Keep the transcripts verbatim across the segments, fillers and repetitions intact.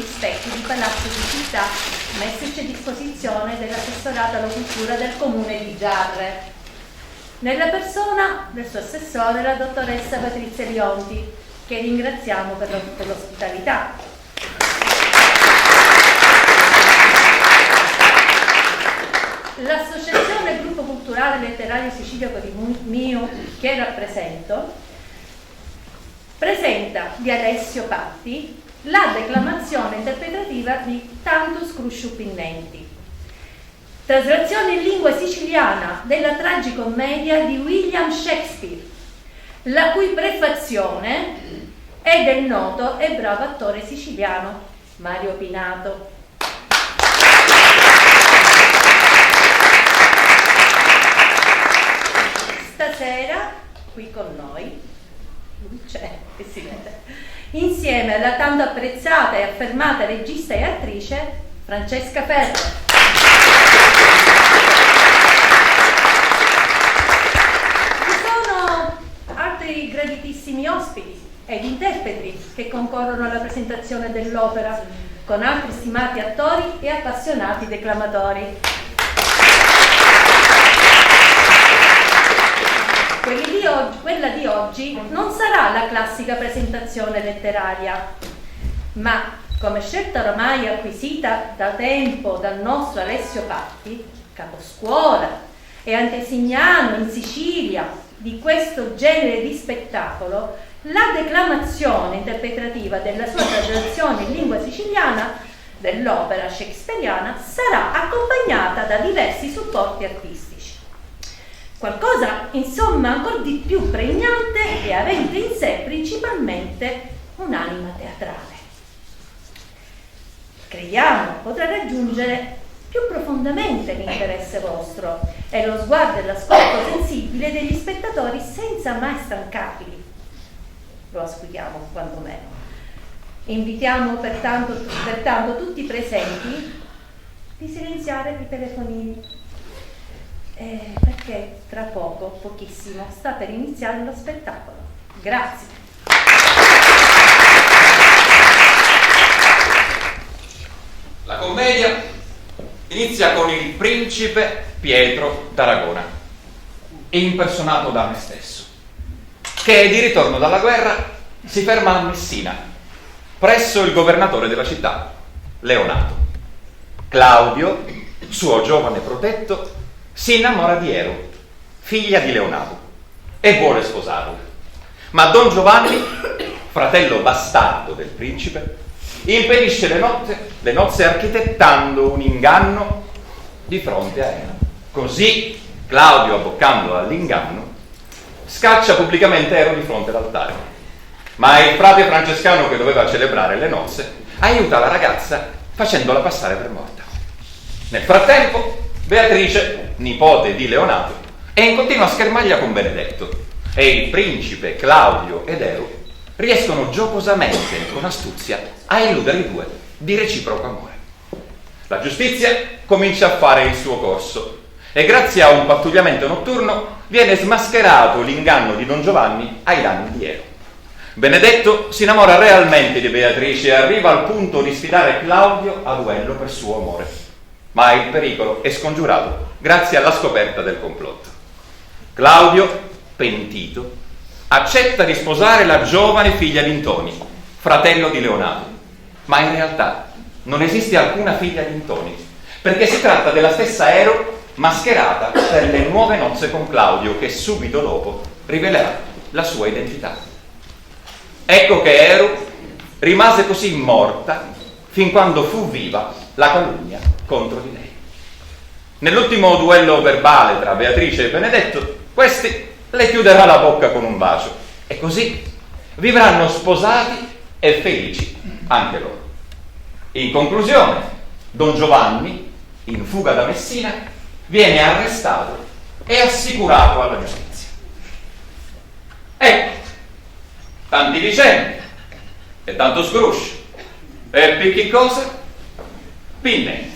Specchi di Palazzu di Città, messucci a disposizione dell'assessorato alla cultura del comune di Giarre, nella persona del suo assessore, la dottoressa Patrizia Lionti, che ringraziamo per lo- per l'ospitalità. L'associazione Gruppo Culturale Letterario Siciliaco di Mu- Miu, che rappresento, presenta di Alessio Patti la declamazione interpretativa di Tantu scrusciu pi nenti, traslazione in lingua siciliana della tragicommedia di William Shakespeare, la cui prefazione è del noto e bravo attore siciliano Mario Pinato. Stasera qui con noi c'è, e si vede, insieme alla tanto apprezzata e affermata regista e attrice Francesca Ferro. Ci sono altri graditissimi ospiti ed interpreti che concorrono alla presentazione dell'opera con altri stimati attori e appassionati declamatori. Quelli di og- quella di oggi non sarà la classica presentazione letteraria, ma, come scelta oramai acquisita da tempo dal nostro Alessio Patti, caposcuola e antesignano in Sicilia di questo genere di spettacolo, la declamazione interpretativa della sua traduzione in lingua siciliana dell'opera shakespeariana sarà accompagnata da diversi supporti artistici. Qualcosa, insomma, ancora di più pregnante e avente in sé principalmente un'anima teatrale. Crediamo potrà raggiungere più profondamente l'interesse vostro e lo sguardo e l'ascolto sensibile degli spettatori senza mai stancarli. Lo auspichiamo quantomeno. Invitiamo pertanto, pertanto tutti i presenti di silenziare i telefonini, eh, perché tra poco, pochissimo, sta per iniziare lo spettacolo. Grazie. La commedia inizia con il principe Pietro d'Aragona, impersonato da me stesso, che di ritorno dalla guerra si ferma a Messina, presso il governatore della città, Leonato. Claudio, suo giovane protetto, si innamora di Eru, figlia di Leonato, e vuole sposarla. Ma Don Giovanni, fratello bastardo del principe, impedisce le notte- le nozze architettando un inganno di fronte a Eru. Così Claudio, abboccando all'inganno, scaccia pubblicamente Eru di fronte all'altare. Ma il frate francescano che doveva celebrare le nozze aiuta la ragazza facendola passare per morta. Nel frattempo, Beatrice, nipote di Leonato, è in continua schermaglia con Benedetto e il principe Claudio ed Eru riescono giocosamente, con astuzia, a illudere i due di reciproco amore. La giustizia comincia a fare il suo corso e, grazie a un pattugliamento notturno, viene smascherato l'inganno di Don Giovanni ai danni di Eru. Benedetto si innamora realmente di Beatrice e arriva al punto di sfidare Claudio a duello per suo amore. Ma il pericolo è scongiurato grazie alla scoperta del complotto. Claudio, pentito, accetta di sposare la giovane figlia di Ntoni, fratello di Leonato. Ma in realtà non esiste alcuna figlia di Ntoni, perché si tratta della stessa Eru mascherata per le nuove nozze con Claudio, che subito dopo rivelerà la sua identità. Ecco che Eru rimase così morta fin quando fu viva la calunnia contro di lei. Nell'ultimo duello verbale tra Beatrice e Benedetto, questi le chiuderà la bocca con un bacio e così vivranno sposati e felici anche loro. In conclusione, Don Giovanni, in fuga da Messina, viene arrestato e assicurato alla giustizia. Ecco, tanti dicenni e tantu scrusciu. E pi chi cosa? Pi nenti.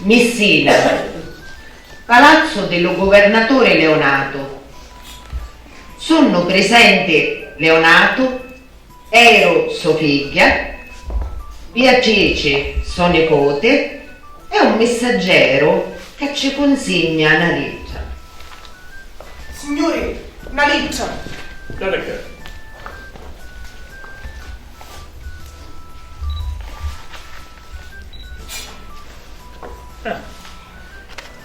Missina, Palazzu di lu guvernaturi Leonatu. Sunnu prisenti Leonatu, Eru, so figghia, Biatrici, so niputi, e un missaggeru ca ci cunsigna na littra. Signuri, na littra! Dati ccà. Eh.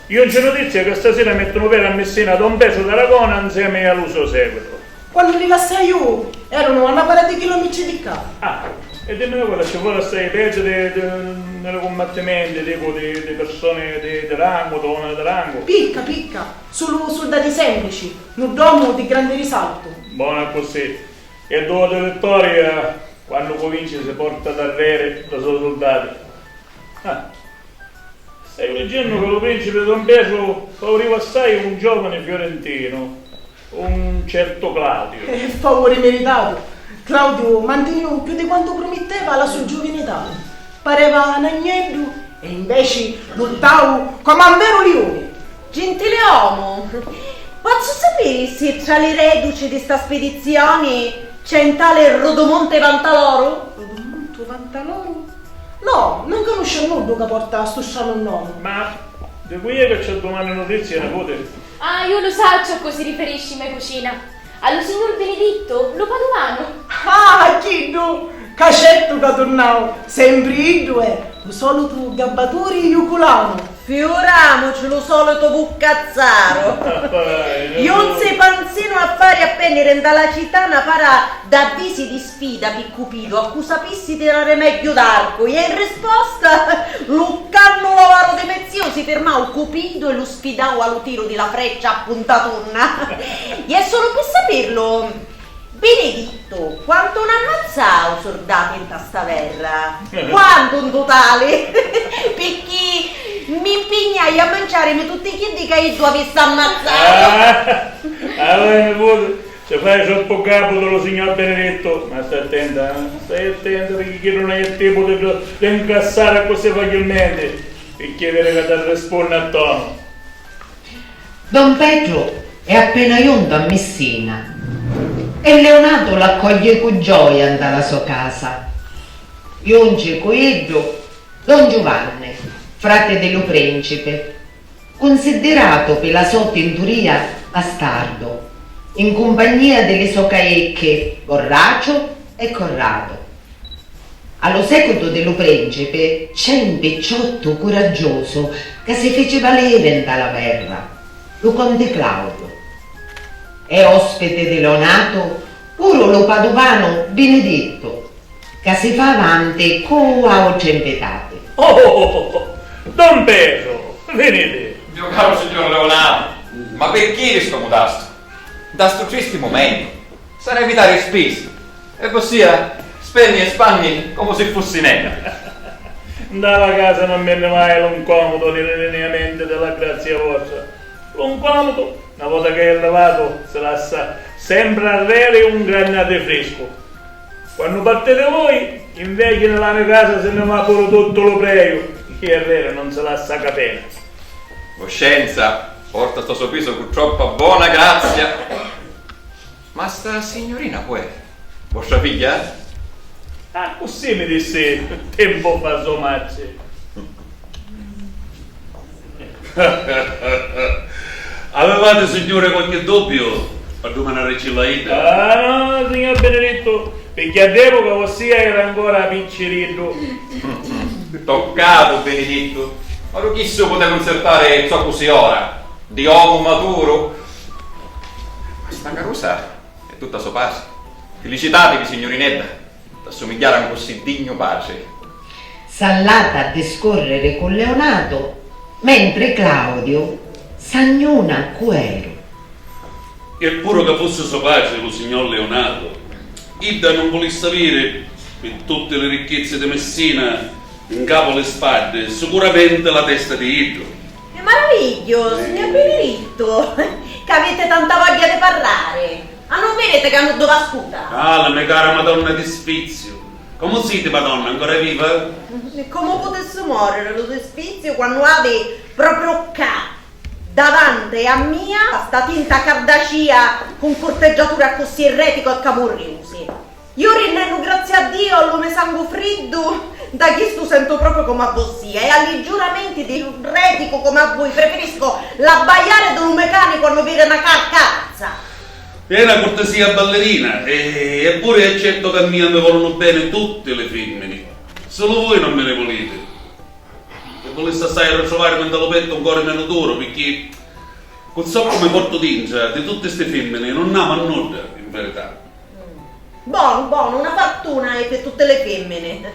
Junci nutizia ca stasira mettunu pedi a Missina don Petru d'Aragona nsemi a lu so seguitu. Quannu li lassai ju erunu a na para di chilomitri di ccà. Ah, e dimmi na cosa, ci voli assai pedi di, di, nni li cummattimenti, dicu, di, di pirsuni di, di rangu, d'omi di rangu? Picca, picca, sulu suldati semplici, nuddu omu di grandi risaltu. Bona accussì. E ddu otu vittoria, quannu cuvinci, si porta darreri ddu so suldati. Ah. Staiu liggennu ca lu principi don Petru fauriva assai un giovani fiorentinu, un certu Claudiu. E favuri miritatu! Claudiu mantiniu cchiù di quantu prumitteva la so giuvinità. Pareva n'agneddu e inveci luttau comu a un veru liuni. Gentili omu, pozzu sapiri si tra li reduci di sta spedizioni c'è un tali Rodomonte Vantaloru? Rodomonte Vantaloru? No, non canusciu a nuddu ca porta stu stranu nomu. Ma di cui è ca ci addumani nutizia, niputi? Ah, iu lu sacciu a cu si riferisci me cucina. A lu signur Binidittu, lu paduvanu. Ah, chiddu! Ca certu ca turnau, sempri iddu è, lu solitu gabbaturi juculanu. Fiuramuci lu solitu vuccazzaru. Junzi panzinu a fari appenniri nta la cità na para d'avvisi di sfida pi Cupidu, a cu sapissi tirari megghiu d'arcu, e in risposta lu cannulavaru di me ziu si firmau Cupidu e lu sfidau a lu tiru di la freccia appuntatunna. E sulu pi sapirlu, Binidittu, quantu n'ammazzau surdati nta sta verra? Quantu n tutali? Picchì mi mpignai a manciarimi tutti chiddi ca iddu avissi ammazzau. Ah, allora, niputi, ci fai troppu capu di lu signor Binidittu, ma stai attenta, eh? Stai attenta, picchì chiddu non è il tipo di, di incassari accussì facilmenti, picchì viri ca t'arrispunni a tonu. Don Petru è appena juntu a Missina e Leonatu l'accoglie cu gioia nta la so casa. Junci cu iddu don Giuvanni, frati di lu principi, cunsiddiratu pi la so tinturia bastardu, in cumpagnia di li so caicchi Borraciu e Corradu. A lu secutu di lu principi c'è un picciottu curaggiusu ca si fici valiri nta la verra, lu conti Claudiu. È ospiti di Leonatu puru lu paduvanu Binidittu, ca si fa avanti cu autri nvitati. Oh, don Petru, viniti! Mio caro signor Leonatu, ma picchì di stu mutastu? Nta stu tristi mumentu? S'hanu evitari i spisi, e vossia spenni e spanni comu si fussi nenta. Nta la casa non mi nni mai lu ncomudu di li lineamenti di la grazia vostra. Lu ncomudu, na vota ca è livatu, si lassa sempri arreri un grannati friscu. Quannu partiti vui, inveci, nni la me casa si nni va puru tuttu lu preju, chi arreri non si lassa capena. Voscenza porta sto so pisu cu troppa bona grazia. Ma sta signurina cu è? Vostra figghia? Ah, accussì mi dissi tempu fa so matri. Avevate, signore, qualche dubbio? Addumanaricilla idda. Ah, no, signor Benedetto, picchì a d'epoca vossia era ancora picciriddu. Toccatu, Benedetto. Ma lu chissu putè cunsertari zoccu si ora, di omu maturu. Ma sta carusa è tutta so patri. Filicitativi, signurinedda, d'assumigghiari a un così dignu patri. S'allata a discorriri cu Leonato, mentri Claudio s'agnuna cu Eru. Eppuru ca fussi so patri lu signor Leonato, idda nun vulissi aviri, pi tutti li ricchizzi di Messina, ncapu li spaddi, sicuramenti la testa di iddu. È maravigghiu, signor Benedittu, c'aviti tanta vogghia di parrari. Ah, non viditi ca nuddu v'ascuta? Ah, la me cara Madonna di Sfiziu, Comu siti, Madonna, ancora viva? E comu putissi mòriri lu dispiziu quannu havi propriu ccà, davanti a mia, sta tinta cardacìa cu 'n curteggiaturi accussì reticu e camurriusi? Iu rinnennu grazia a Diu a lu me sangu friddu, nta chistu sentu propriu comu a vossia, e a li giuramenti di un reticu comu a vui preferiscu l'abbaiari di lu me cani quannu viri na carcazza. È na curtisìa ballerina, e, eppuri è certu ca a mia mi vòlunu beni tutti li fimmini. Sulu vui non mi ni vuliti. E vulissi assai arritruvarimi nta lu pettu un cori menu duru, picchì cu zoccu mi portu dintra, di tutti sti fimmini, nun amu a nudda, in verità. Bonu, bonu, una fartuna è pi tutti li fimmini.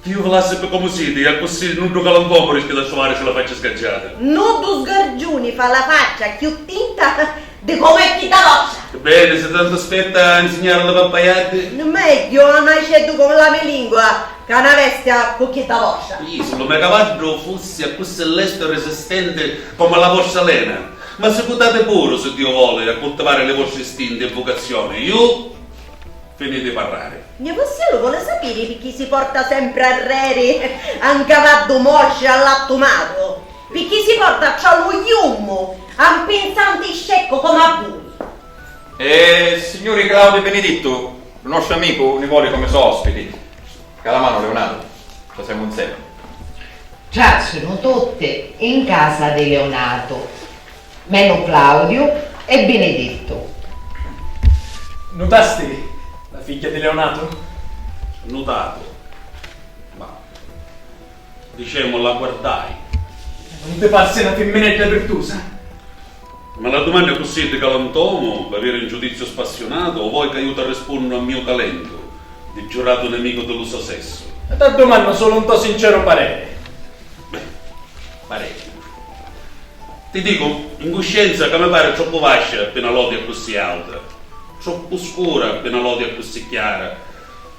Chi u lassi pi comu siti, accussì nuddu calancomu rischia d'attruvarici la faccia sgaggiata. Nuddu sgargiuni fa la faccia cchiù tinta di comu è chidda vostra. Beni, si tantu aspetta a nsignarili pappaiaddi. Megghiu a un aceddu cu la me lingua ca na bestia cu chidda vostra. Isu, lu me cavaddu fussi accussì lestu e risistenti comu a la vostra lena. Ma sicutati puru, si Diu voli, a cultivari li vostri istinti e vucazioni. Iu Finiti di parrari. Mia vossia lu voli sapiri picchì si porta sempri arreri a 'n cavaddu mosciu e allattumatu? Picchì si porta tra lu jummu a 'n pinzanti sceccu comu a vui? E signuri Claudiu Benidittu, lu nostru amicu ni voli comu so ospiti. Calamanu Leonardu, ci semu 'nsemi. Tràsinu tutti in casa di Leonatu, menu Claudiu e Binidittu. Nutasti la figghia di Leonatu? Nutatu. Ma, dicemu, la guardai. Nun ti parsi na fimminedda virtusa? Ma la dumanni accussì di galantomu, p'aviri un giudiziu spassiunatu, o voi ca iu t'arrispunnu a miu talentu, di giuratu nemicu di lu so sessu? E t'addumannu sulu un to sinceru pareri. Beh, pareri. Ti dicu, in cuscenza, ca mi pari troppu vascia pi na lodi accussì auta. Troppu scura pi na lodi accussì chiara,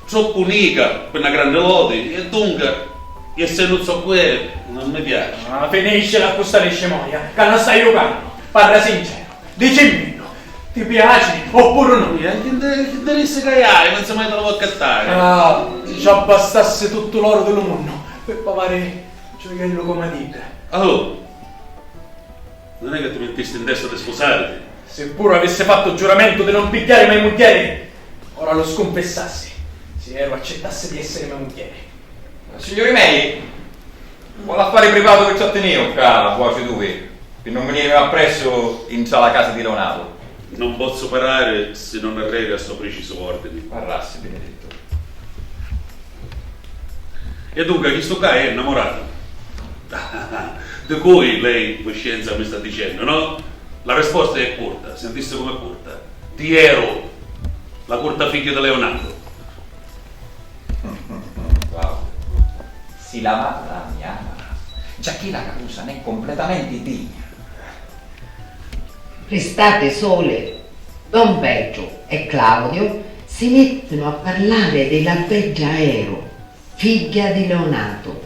troppu nica pi na granni lodi, e dunca, essennu zoccu è, non mi piaci. Ah, finiscila cu sta discimoia, ca non stai jucannu. Parra sinceru, dicimminnu, ti piaci oppuru no? Chi, chi nti-, chi ntirissi ca hai, non si mai te lu vo accattari. Ah, ci abbastassi tuttu l'oru di lu munnu pi pavari gioiellu comu ad idda. Allora, Non è ca ti mittisti in testa di spusariti? Si puru avissi fattu giuramentu di non pigghiari mai mugghieri, ora lu scunfissassi, si Eru accittassi di essiri me mugghieri. Signuri mei, un affari privatu chi ci attiniu ccà, vuatri dui, pi non vinirimi appressu intra la casa di Leonardo. Non pozzu parari si non arreri a so pricisu ordini. Parrassi, Binidittu. E dunca, chistu ccà è nnamuratu? Di cui lei, cuscenza, mi sta dicennu, no? La risposta è curta, sintissi comu è curta. Di Eru, la curta figghia di Leonardo. Wow. Si la mala mi ama, giacchì la causa n'è completamenti digna. Ristati suli, don Petru e Claudiu si mittinu a parlari di la bedda Eru, figghia di Leonatu.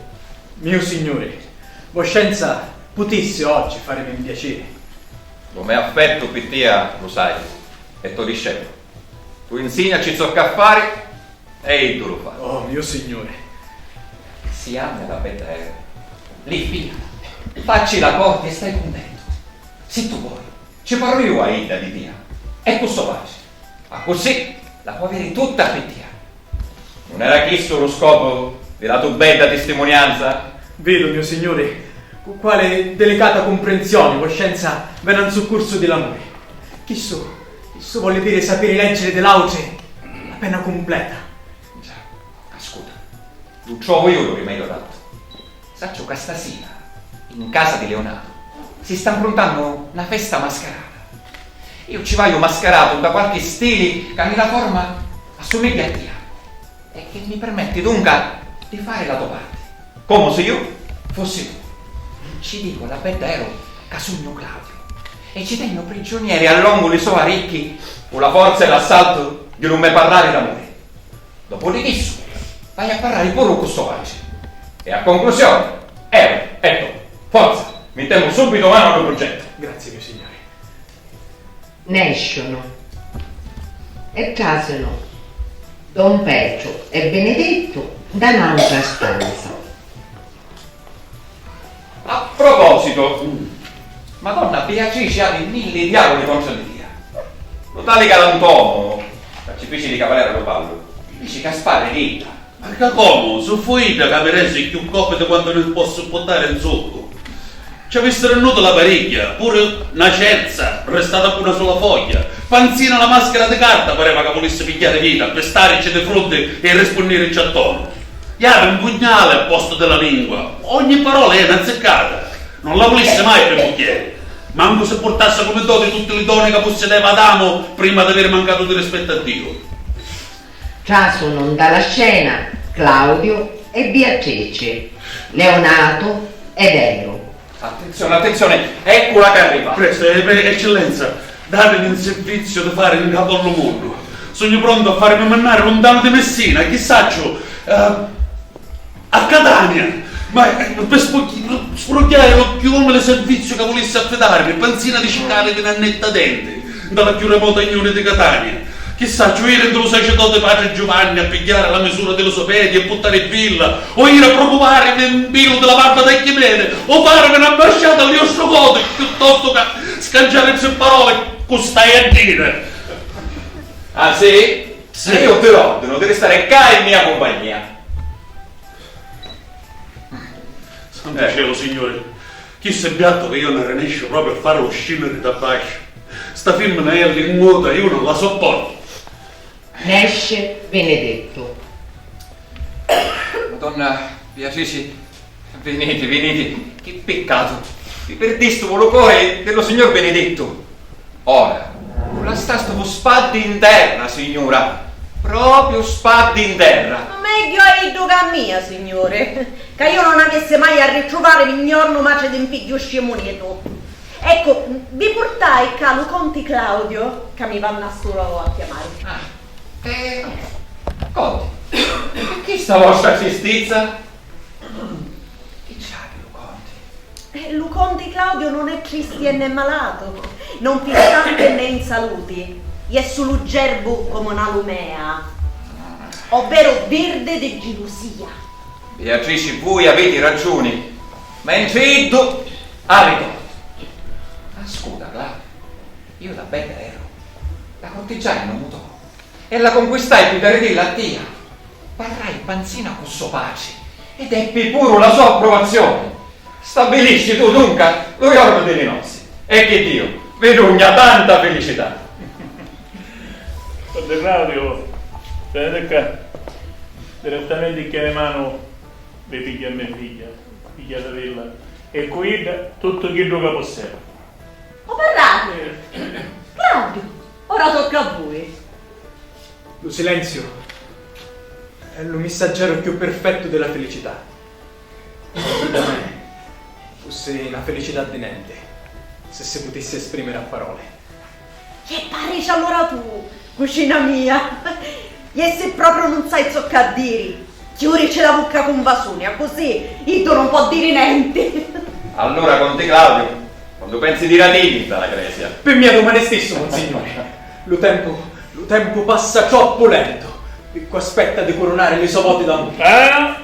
Miu signuri, voscenza putissi oggi farimi un piaciri. Lu me affettu pi tia lu sai, e to discepulu. Tu insignaci zoccu a fari e iddu lu fa. Oh, miu signuri. Si ami a la bedda Eru, li fila, facci la corti e stai cuntentu. Si tu voi, ci parru iu a idda di tia, e cu so patri. Accussì la po aviri tutta pi tia. Nun era chistu lu scopu di la tu bedda tistimunianza? Vidu, miu signuri, cu quali dilicata cumprensioni voscenza veni 'n succursu di l'amuri. Chissu, chissu voli diri sapiri leggiri di l'autri la pena cumpleta. Già, ascuta, lu trovu iu lu rimediu adattu. Sacciu ca stasira, in casa di Leonardo, si sta mpruntannu na festa mascarata. Iu ci vaiu mascaratu nta quarchi stili ca nni la forma assumigghia a tia e chi mi permetti dunca di fari la to parti, comu si iu fussi tu. Ci dicu a la bedda Eru ca sugnu Claudiu e ci tegnu prigiunieri a longu li so aricchi cu la forza e l'assaltu di lu me parrari d'amuri. Dopu di chissu, vai a parrari puru cu so patri. E a conclusioni, Eru, Ettu, forza, mittemu subitu manu a lu prugettu. Grazie, mio signore. Nesciunu. E trasinu Don Petru e Benedettu nta n'autra stanza. A proposito, Madonna Beatrice havi milli diavuli contra di tia. Lu tali galantomu, ca ci fici di cavalera a lu ballu, dici ca spari di idda. Ma ca comu, su fu idda ca mi resi cchiù copi di quantu ni pò supputtari nzuccu. Ci avissi rinnutu la parigghia, puru na cerza, restata cu na sula fogghia. Panzina la maschera di carta pareva ca vulissi pigghiari vita pi starici di frunti e rispunnirici a tonu. Iavi un pugnali a postu di la lingua, ogni parola è na ziccata. Non la vulissi mai pi mugghieri, mancu si purtassi comu doti tutti li doni ca pussideva Adamu prima d'aviri mancatu di rispettu a Diu. Trasunu nta la scena Claudiu e Biatrici, Leonatu e Veru. Attenzione, attenzione, eccula che arriva. Presto, eh, eh, eccellenza, datemi un servizio da fare in capo allo mondo. Sogno pronto a farmi mannare lontano di Messina, chi saccio, eh, a Catania. Ma, eh, per spocchi-, sfrugghiare lo più umile servizio che volesse affidarmi, panzina di cicare di nannetta denti, dalla più remota ignone di Catania. Chi saccio, iri nta lu sacerdote patri Giovanni a pigghiari la misura di lu so pedi e puttari billa, o iri a procuparimi un pilu di la barba d'Archimede, o farimi na masciata a li ostrogoti, chiuttostu ca scanciari tri paroli cu stai a diri. Ah, sì? Sì. E io ti ordino di restare ccà in mia compagnia. Santu cielu, Signuri, chissu è biattu ca iu non rinesciu propriu a farlu scinniri da basciu. Sta fimmina è linguta, iu non la sopportu. Nesci Benedettu. Madonna Beatrici, viniti, viniti, chi piccatu! Vi pirdistu lu cori di lu signor Benedettu! Ora, cu lastastu cu spaddi in terra, signura! Propriu spaddi in terra! Ma megghiu a iddu ca a mia, signuri, ca iu non avissi mai a ritruvàrimi un jornu matri di un figghiu scimuneddu. Eccu, vi purtai ccà lu conti Claudiu, ca mi vannasturu a chiamari. Ah, eh, conti, e chi sta vostra tristizza? Chi ci havi lu conti? Eh, lu conti Claudiu non è tristi e né malatu, non fissante né in saluti, è sulu gerbu comu na lumea, ovveru virdi di gilusia. Beatrici, vui aviti ragiuni, mentri iddu havi tortu. Ascuta, Claudiu, iu da bedda eru, la curtigiani non mutò. E la conquistai pi daridilla a tia. Parrai panzina cu so patri ed eppi puru la so approvazioni. Stabilisci tu dunca lu jornu di li nozzi e chi Diu vi dugna tanta filicità. Padre Claudio, veniti ccà. Direttamenti ccà di manu vi pigghiu a me figghia, pigghiatavilla, e cu idda tuttu chiddu ca pusseva. O parrati! Claudiu, ora tocca a vui. Lu silenziu è lu missaggeru cchiù perfettu di la filicità. Fussi na filicità di nenti, si si putissi esprimiri a paroli. Che parrici allura tu, cucina mia! Iè si propriu nun sai zoccu a diri, chiurici la vucca cu un vasuni, accussì iddu non pò diri nenti. Allura, conti Claudiu, quannu pensi di ratini nta la cresia? Pi mia dumani stissu, Monsignuri. Lu tempu, lu tempu passa troppu lentu pi cu aspetta di curunari li so voti d'amuri. Eh?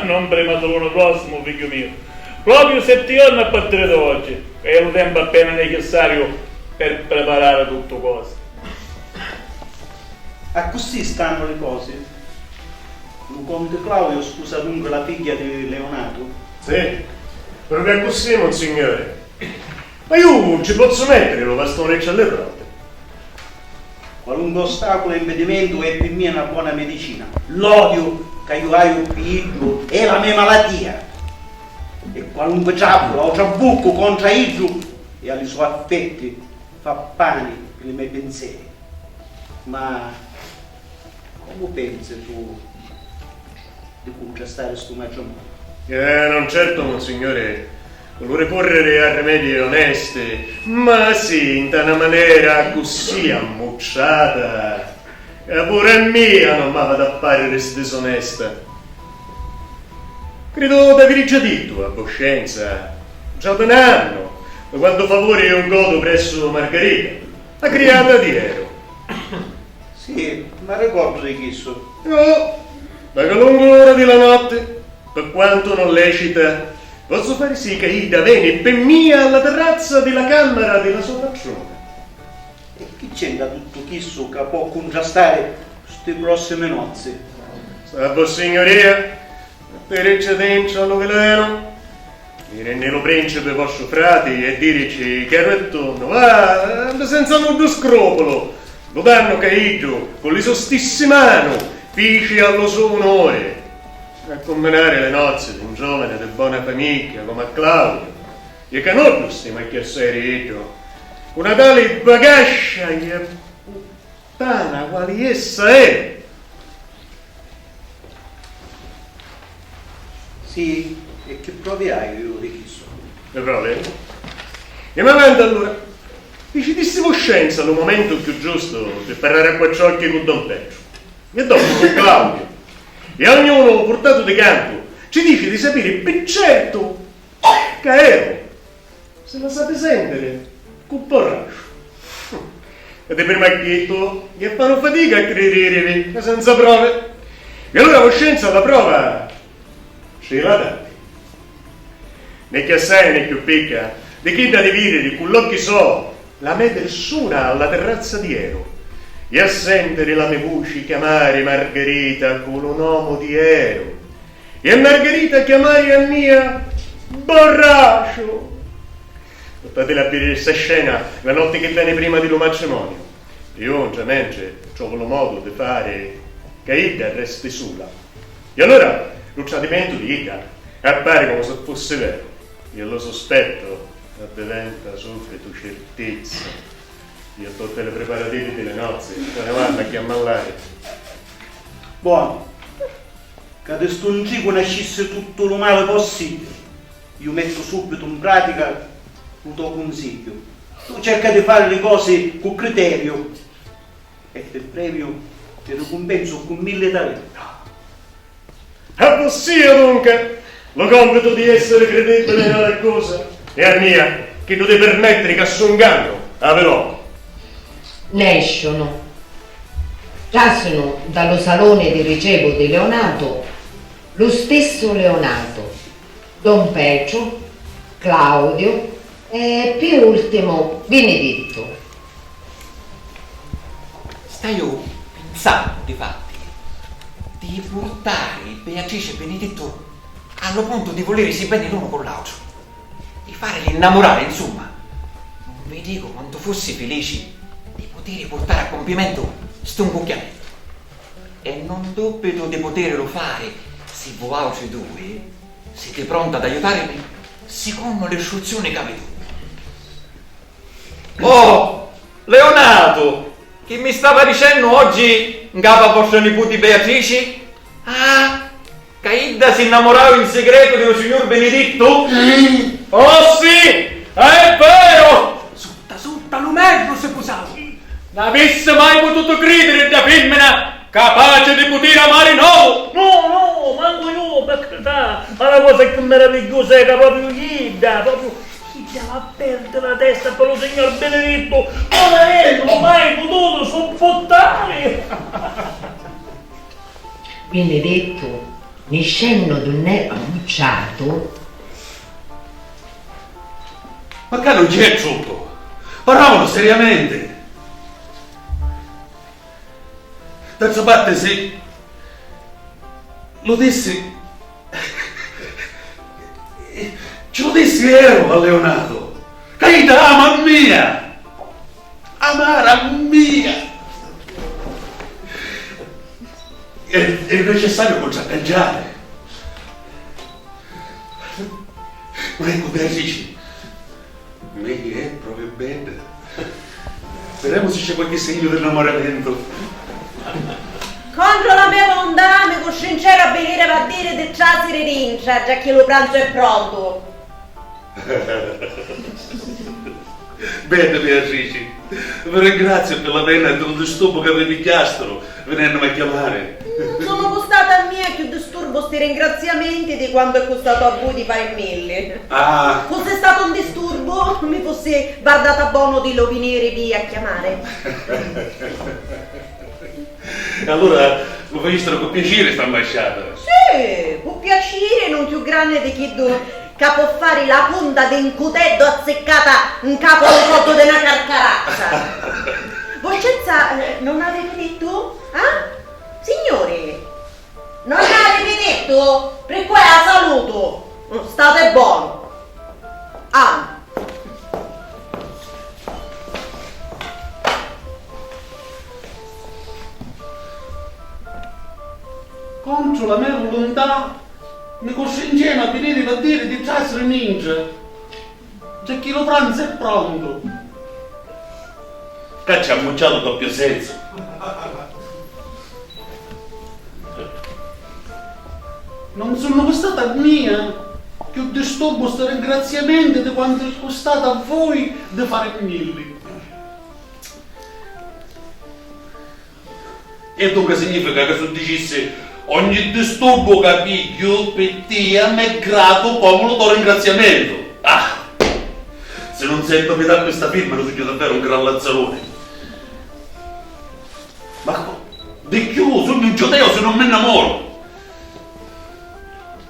Non prima di lunu prossimu, figghiu miu. Propriu setti jorna a partiri di oggi, ca è lu tempu appena necessariu per preparari tuttu cosi. Accussì stannu li cosi? Lu conti Claudiu spusa dunca la figghia di Leonatu? Sì, propriu accussì, Monsignuri. Ma iu nun ci pozzu mettiri lu vastuni tra li ruoti. Qualunque ostaculu e impidimentu è pi mia na bona medicina. L'odiu ca iu haiu pi iddu è la me malatia. E qualunque tràbbula o trabuccu contra iddu e a li so affetti fa pani pi li me pinseri. Ma comu pensi tu di cuntrastari stu matrimoniu? Eh, non certu, Monsignuri, cu lu ricurriri a rimedii onesti, ma sì, nta na manera accussì ammucciata, ca puru a mia non m'havi ad appariri sdisonesta. Cridu d'aviri già dittu a voscenza, già di n'annu, quantu favuri iu godu pressu Margarita, la criata di Eru. Sì, m'arricordu di chissu. Iò, da calungu ora di la notti, pi quantu non lecita, pozzu fari sì ca idda veni pi mia a la terrazza di la cammara di la so patruna. E chi c'entra tuttu chissu ca pò cuntrastari sti prossimi nozzi? Sta vossignuria, mittiricci dintra lu vilenu, diri nni lu principi vostru frati e dirici chiaru e tunnu, va, senza nuddu scrupulu, lu dannu ca iddu, cu li so stissi manu, fici a lu so unuri, a cumminari li nozzi d'un giovani di bona famigghia comu a Claudiu, e ca nuddu stima chiassai di iddu, cu na tali bagascia e puttana quali essa è. Sì, e chi provi haiu iu di chissu? E provi? E ma tantu allura, ficitissi voscenza lu mumentu cchiù giustu pi parrari a quattr'occhi cu don Petru, e dopu cu Claudiu, e a ognunu purtatu di cantu ci dici di sapiri pi certu ca eru. Si la sapi sentiri cu borrasciu. E di prima acchittu, e fannu fatica a criririvi, ca senza provi. E allura voscenza la prova ci la dati. Né chiù assai né chiù picca, di chidda di vidiri cu l'occhi so la me persuna a la terrazza di Eru, e a sentiri la me vuci chiamari Margherita cu lu nomu di Eru. E Margherita chiamai a mia borrasciu! Putiti la vidiri sta scena la notti chi veni prima di lu matrimoniu. Iu, ntra mentri, trovu lu modu di fari ca idda resti sula. E allura lu tradimentu di idda appari comu si fussi veru, e lu suspettu addiventa subitu cirtizza. E tutti li priparativi di li nozzi si ni vannu a chiamallari. Bonu. Ca di stu ntricu nascissi tuttu lu mali possibili, iu mettu subitu in pratica lu to cunsigghiu. Tu cerca di fari li cosi cu criteriu e pi premiu ti ricumpensu cu milli talenti. A vossia, dunca, lu compitu di essiri cridibili nni l'accusa e a mia chiddu di pirmettiri ca stu ngannu havi locu. Nesciunu. Trasinu da lu saloni di ricevu di Leonatu, lu stissu Leonatu, don Petru, Claudiu e pi ultimu Binidittu. Staiu pinsannu, difatti, di purtari Beatrici e Binidittu a lu puntu di vulirisi beni l'unu cu l'autru, di farili nnamurari, insumma. Non vi dicu quantu fussi filici di putiri purtari a cumpimentu stu ncucchiamentu. E non dubbitu di putirilu fari si vuautri dui siti pronti ad aiutarimi sicunnu li struzziuni ca vi dugnu. Oh, Leonatu, chi mi stava dicennu oggi ncapu a vostra niputi Beatrici? Ah, ca idda si nnamurau in sigretu di lu signur Binidittu? Oh sì, è veru! Sutta sutta lu merru si pusau! N'avissi mai pututu cridiri dda fimmina capaci di putiri amari n'omu! No, no, mancu iu, pi carità, ma la cosa cchiù meravigghiusa è ca propriu idda, propriu idda la perdi la testa pi lu signor Binidittu, non avennu mai pututu supputtari! Binidittu, niscennu d'unn'è ammucciatu. Ma ccà non c'è truccu, parràmunu seriamenti. D'altra parti, si lu dissi, ci lu dissi Eru a Leonatu, ca idda ama a mia, amara a mia. È, è necessariu cuntraccanciari. Ma eccu, Beatrici, megghiu è propriu bedda. Videmu si c'è qualchi segnu di nnamuramentu. Contru la me vuluntà, mi custrinceru a vinirivi a diri di trasiri dintra, giacchì lu pranzu è prontu. Bedda Beatrici, vi ringraziu pi la pena e di lu disturbu ca vi pigghiasturu vinennumi a chiamari. Non sunnu custati a mia cchiù disturbu sti ringraziamenti di quantu è custatu a vui di fari milli. Ah! Fussi statu un disturbu, mi fussi vardata bonu di lu vinirivi a chiamari. Allura lu facìstiru cu piaciri sta mbasciata? Sì, cu piaciri nun cchiù granni di chiddu ca pò fari la punta di 'n cuteddu azziccata 'n capu a lu coddu di na carcarazza. Voscenza, eh, non avete detto? Eh? Signori, non avete detto? Pri cu è a salutu. State buono. Ah. Contru la me vuluntà, mi custringenu a viniri pi diri di trasiri nintra, giacchì lu pranzu è prontu. Ca ci ammucciatu doppiu sensu. Non sunnu custati a mia cchiù disturbu sti ringraziamenti di quantu è custatu a vui di fari milli. E dunca significa ca su dicissi ogni disturbu ca pigghiu pi tia m'è gratu comu lu to ringraziamentu? Ah! Si nun sentu pi dappi sta firma, lu sugnu davveru un gran lazzaruni. Ma co-, di cchiù, sugnu un giudeu si nun mi nnamoru.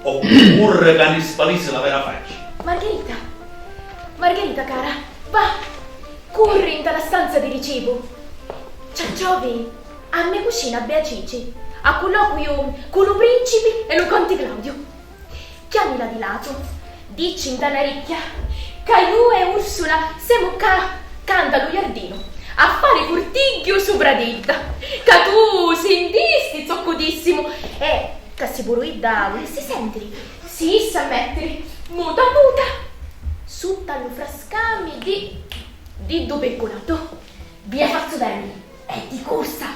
Occorre ca ni spalisi la vera facci. Margherita, Margherita cara, va, curri nta la stanza di ricievu. Ci attrovi a me cucina Beatrici, a culloquiu cu lu principi e lu conti Claudiu. Chiamila di latu, dicci nta n'aricchia ca iu e Ursula semu ccà, ccà nta lu jardinu, a fari curtigghiu supra d'idda, ca tu sintisti zoccu dissimu e ca si puru idda vulissi sentiri, si issi a mettiri, muta muta, sutta lu frascami di, di ddu pirculatu. Vi a fazzu veni, e di cursa!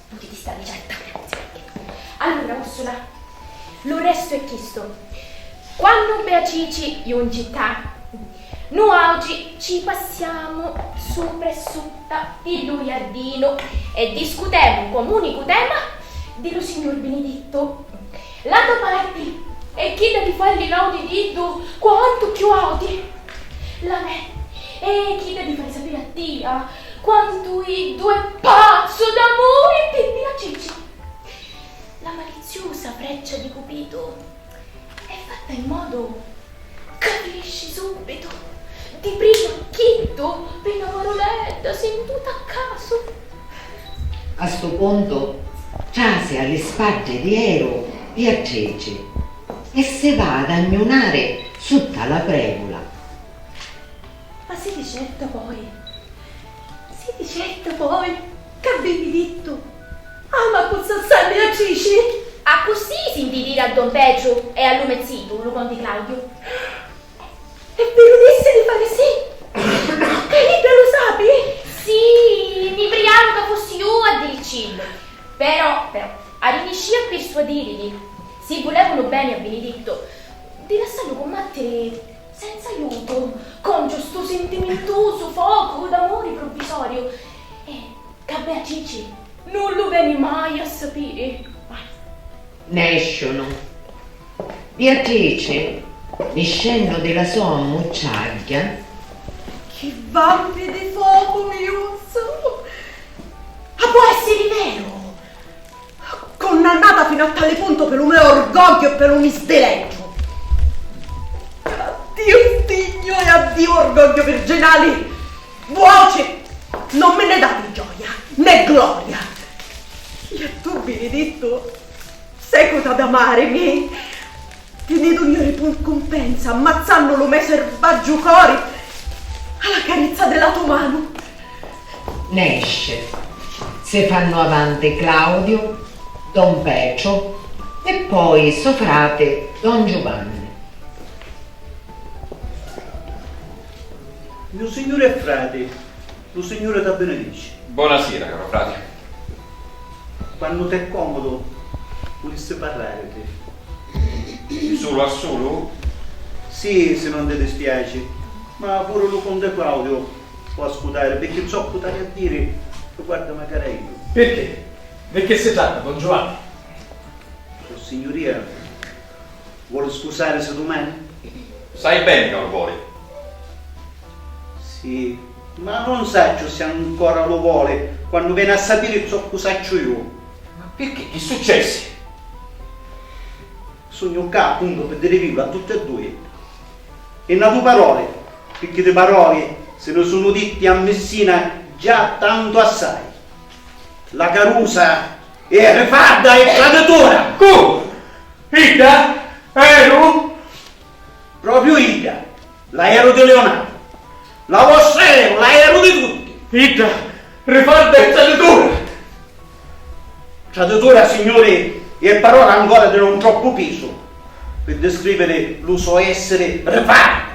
Putiti stari certa. Allura, Ursula, lu restu è chistu. Quannu Beatrici junci ccà, nuautri ci passiamu supra e sutta pi lu jardinu e discutemu comu unicu tema di lu Signur Binidittu. La to parti è chidda di fari li laudi d'iddu quantu cchiù auti. La me è chidda di fari sapiri a tia quantu iddu è pazzu d'amuri pi Beatrici. La maliziusa freccia di Cupidu è fatta in modu ca finisci subitu, di prima chiddu pi na paruletta sintuta a casu. A stu puntu trasi a li spaddi di Eru Biatrici e si va ad agnunari sutta la prevula. Ma siti certa voi? Siti certa voi ca Binidittu ama accussì assai Beatrici? Accussì sinti diri a don Petru e a lu me zitu, lu conti Claudiu. E vi lu dissi di fari sì, ca idda lu sapi? Sì, mi priaru ca fussi iu a diriccillu. Però, però, arriniscii a pirsuadirili, si vulevunu beni a Binidittu, di lassallu cummattiri senza aiutu contru stu sintimintusu focu d'amuri pruvvisoriu e ca Beatrici nun lu veni mai a sapiri. Nesciunu. Biatrici, niscennu di la so ammucciagghia. Chi vampi di focu mi juzzanu! Ah, pò essiri veru! Cunnannata finu a tali puntu pi lu me orgogghiu e pi lu me sdileggiu! Addiu stignu e addiu orgogghiu virginali! Vuoci! Non mi nni dati gioia, né gloria! E tu, Binidittu, seguta ad amarimi! Ti nni dugnu ricumpensa ammazzannu lu me selvaggiu cori a la carizza di la to manu. Nesci. Si fannu avanti Claudiu, don Petru e poi so frati don Giuvanni. Lu Signuri è frati, lu Signuri t'abbenedici. Bonasira, caru frati. Quannu t'è comudu, vulissi parrariti. Di sulu a sulu? Sì, si non ti dispiaci, ma puru lu conti Claudiu pò ascutari, pirchì zoccu t'haiu a diri riguarda macari a iu. Pirchì? Di chi si tratta, don Giuvanni? Vossignuria voli scusarisi dumani? Sai beni ca lu voli. Sì, ma non sacciu si ancora lu voli quannu veni a sapiri zoccu sacciu iu. Ma Pirchì? Chi successi? Sugnu ccà appuntu pi dirivillu a tutti e dui. E na du paroli, pirchì di paroli si ni sunnu ditti a Missina già tantu assai. La carusa è rifarda e traditura! Cu? Idda? Eru? Propriu idda, l'aeru di Leonardo. La vostra eru, l'aeru di tutti. Idda, rifarda e traditura! Traditura, signuri, è parola ancora di non troppu pisu pi discriviri lu so essiri rifarda.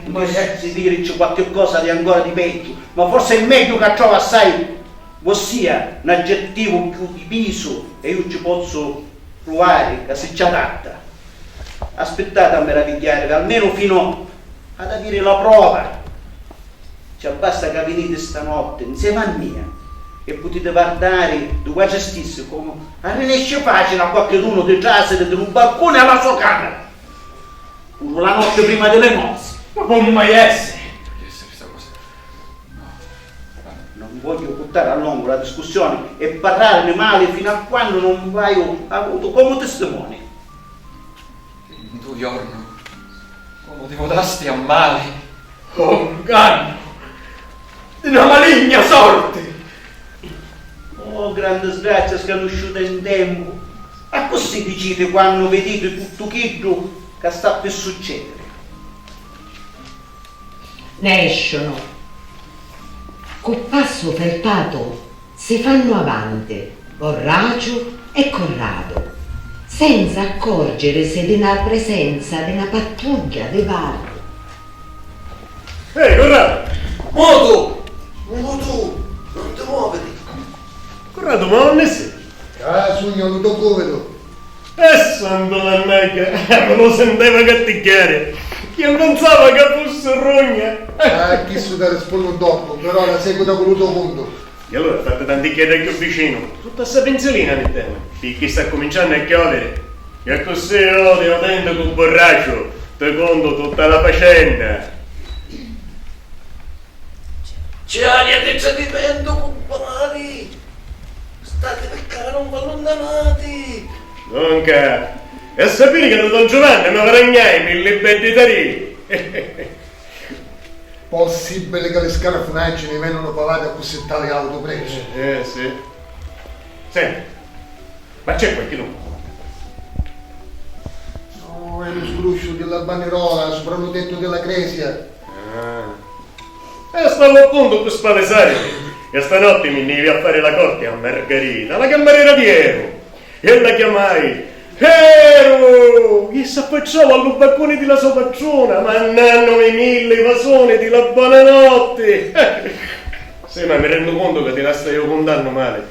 Putissi dirici qualchi cosa di ancora di pegghiu, ma forsi è megghiu ca trova assai, vossia, n'aggettivu cchiù di pisu e iu ci pozzu pruvari ca si ci adatta. Aspittati a meravigghiarivi, almenu finu ad aviri la prova. Ci abbasta ca viniti stanotti nsemi a mia e putiti vardari di vuatri stissi comu arrinesci facili a qualchidunu di trasiri di lu barcuni a la so camera, puru la notti prima di li nozzi. Ma po' mai essiri! Non vogghiu purtari a longu la discussioni e parrarini mali finu a quannu non v'haiu avutu comu tistimoni. Ntu jornu, comu ti votasti a mali. Oh, ngannu! Di na maligna sorti! Oh, grandi sgrazia scanusciuta in tempu! Accussì diciti quannu viditi tuttu chiddu ca sta pi succediri. Nesciunu. Cu passu fertatu si fannu avanti Borraciu e Corradu, senza accorgerisi di na presenza di na pattugghia di vardi. Ehi, Corradu! Mutu! Mutu! Non ti moviti! Corradu, ma unni si? Ca sugnu a lu to cuvitu. E santu mannagghia, mi lu sinteva cattigghiari, chi pinsava ca fussi rugna. Ah, chissu ti rispunnu doppu, però la seguita cu lu to cuntu. E allura fatti tanticchiedda cchiù vicinu, sutta ssa pinzilina mittemu, picchì sta accuminciannu a chioviri. E accussì io ti autenticu burraciu ti cuntu tutta la facenna. C'è aria di tradimentu, cumpari! Stati picca, non v'alluntanati! Dunca, e sapiri ca da don Giuvanni mi varagnai milli beddi tarì! Possibili ca li scarafunacci ni venunu pavati a cussi tali autu preci? Eh, eh, sì. Senti, ma c'è qualchidunu? No, è lu sgrusciu di la bannirola supra lu tettu di la cresia. Ah. E stavo appuntu pi spavisarimi, ca stanotti mi nni ivi a fari la corti a Margarita, la cammarera di Eru, e la chiamai: Eru! E s'affacciau a lu baccuni di la so patruna, mannannumi milli vasuni di la bonanotti! Sì, ma mi rennu contu ca ti la staiu cuntannu mali.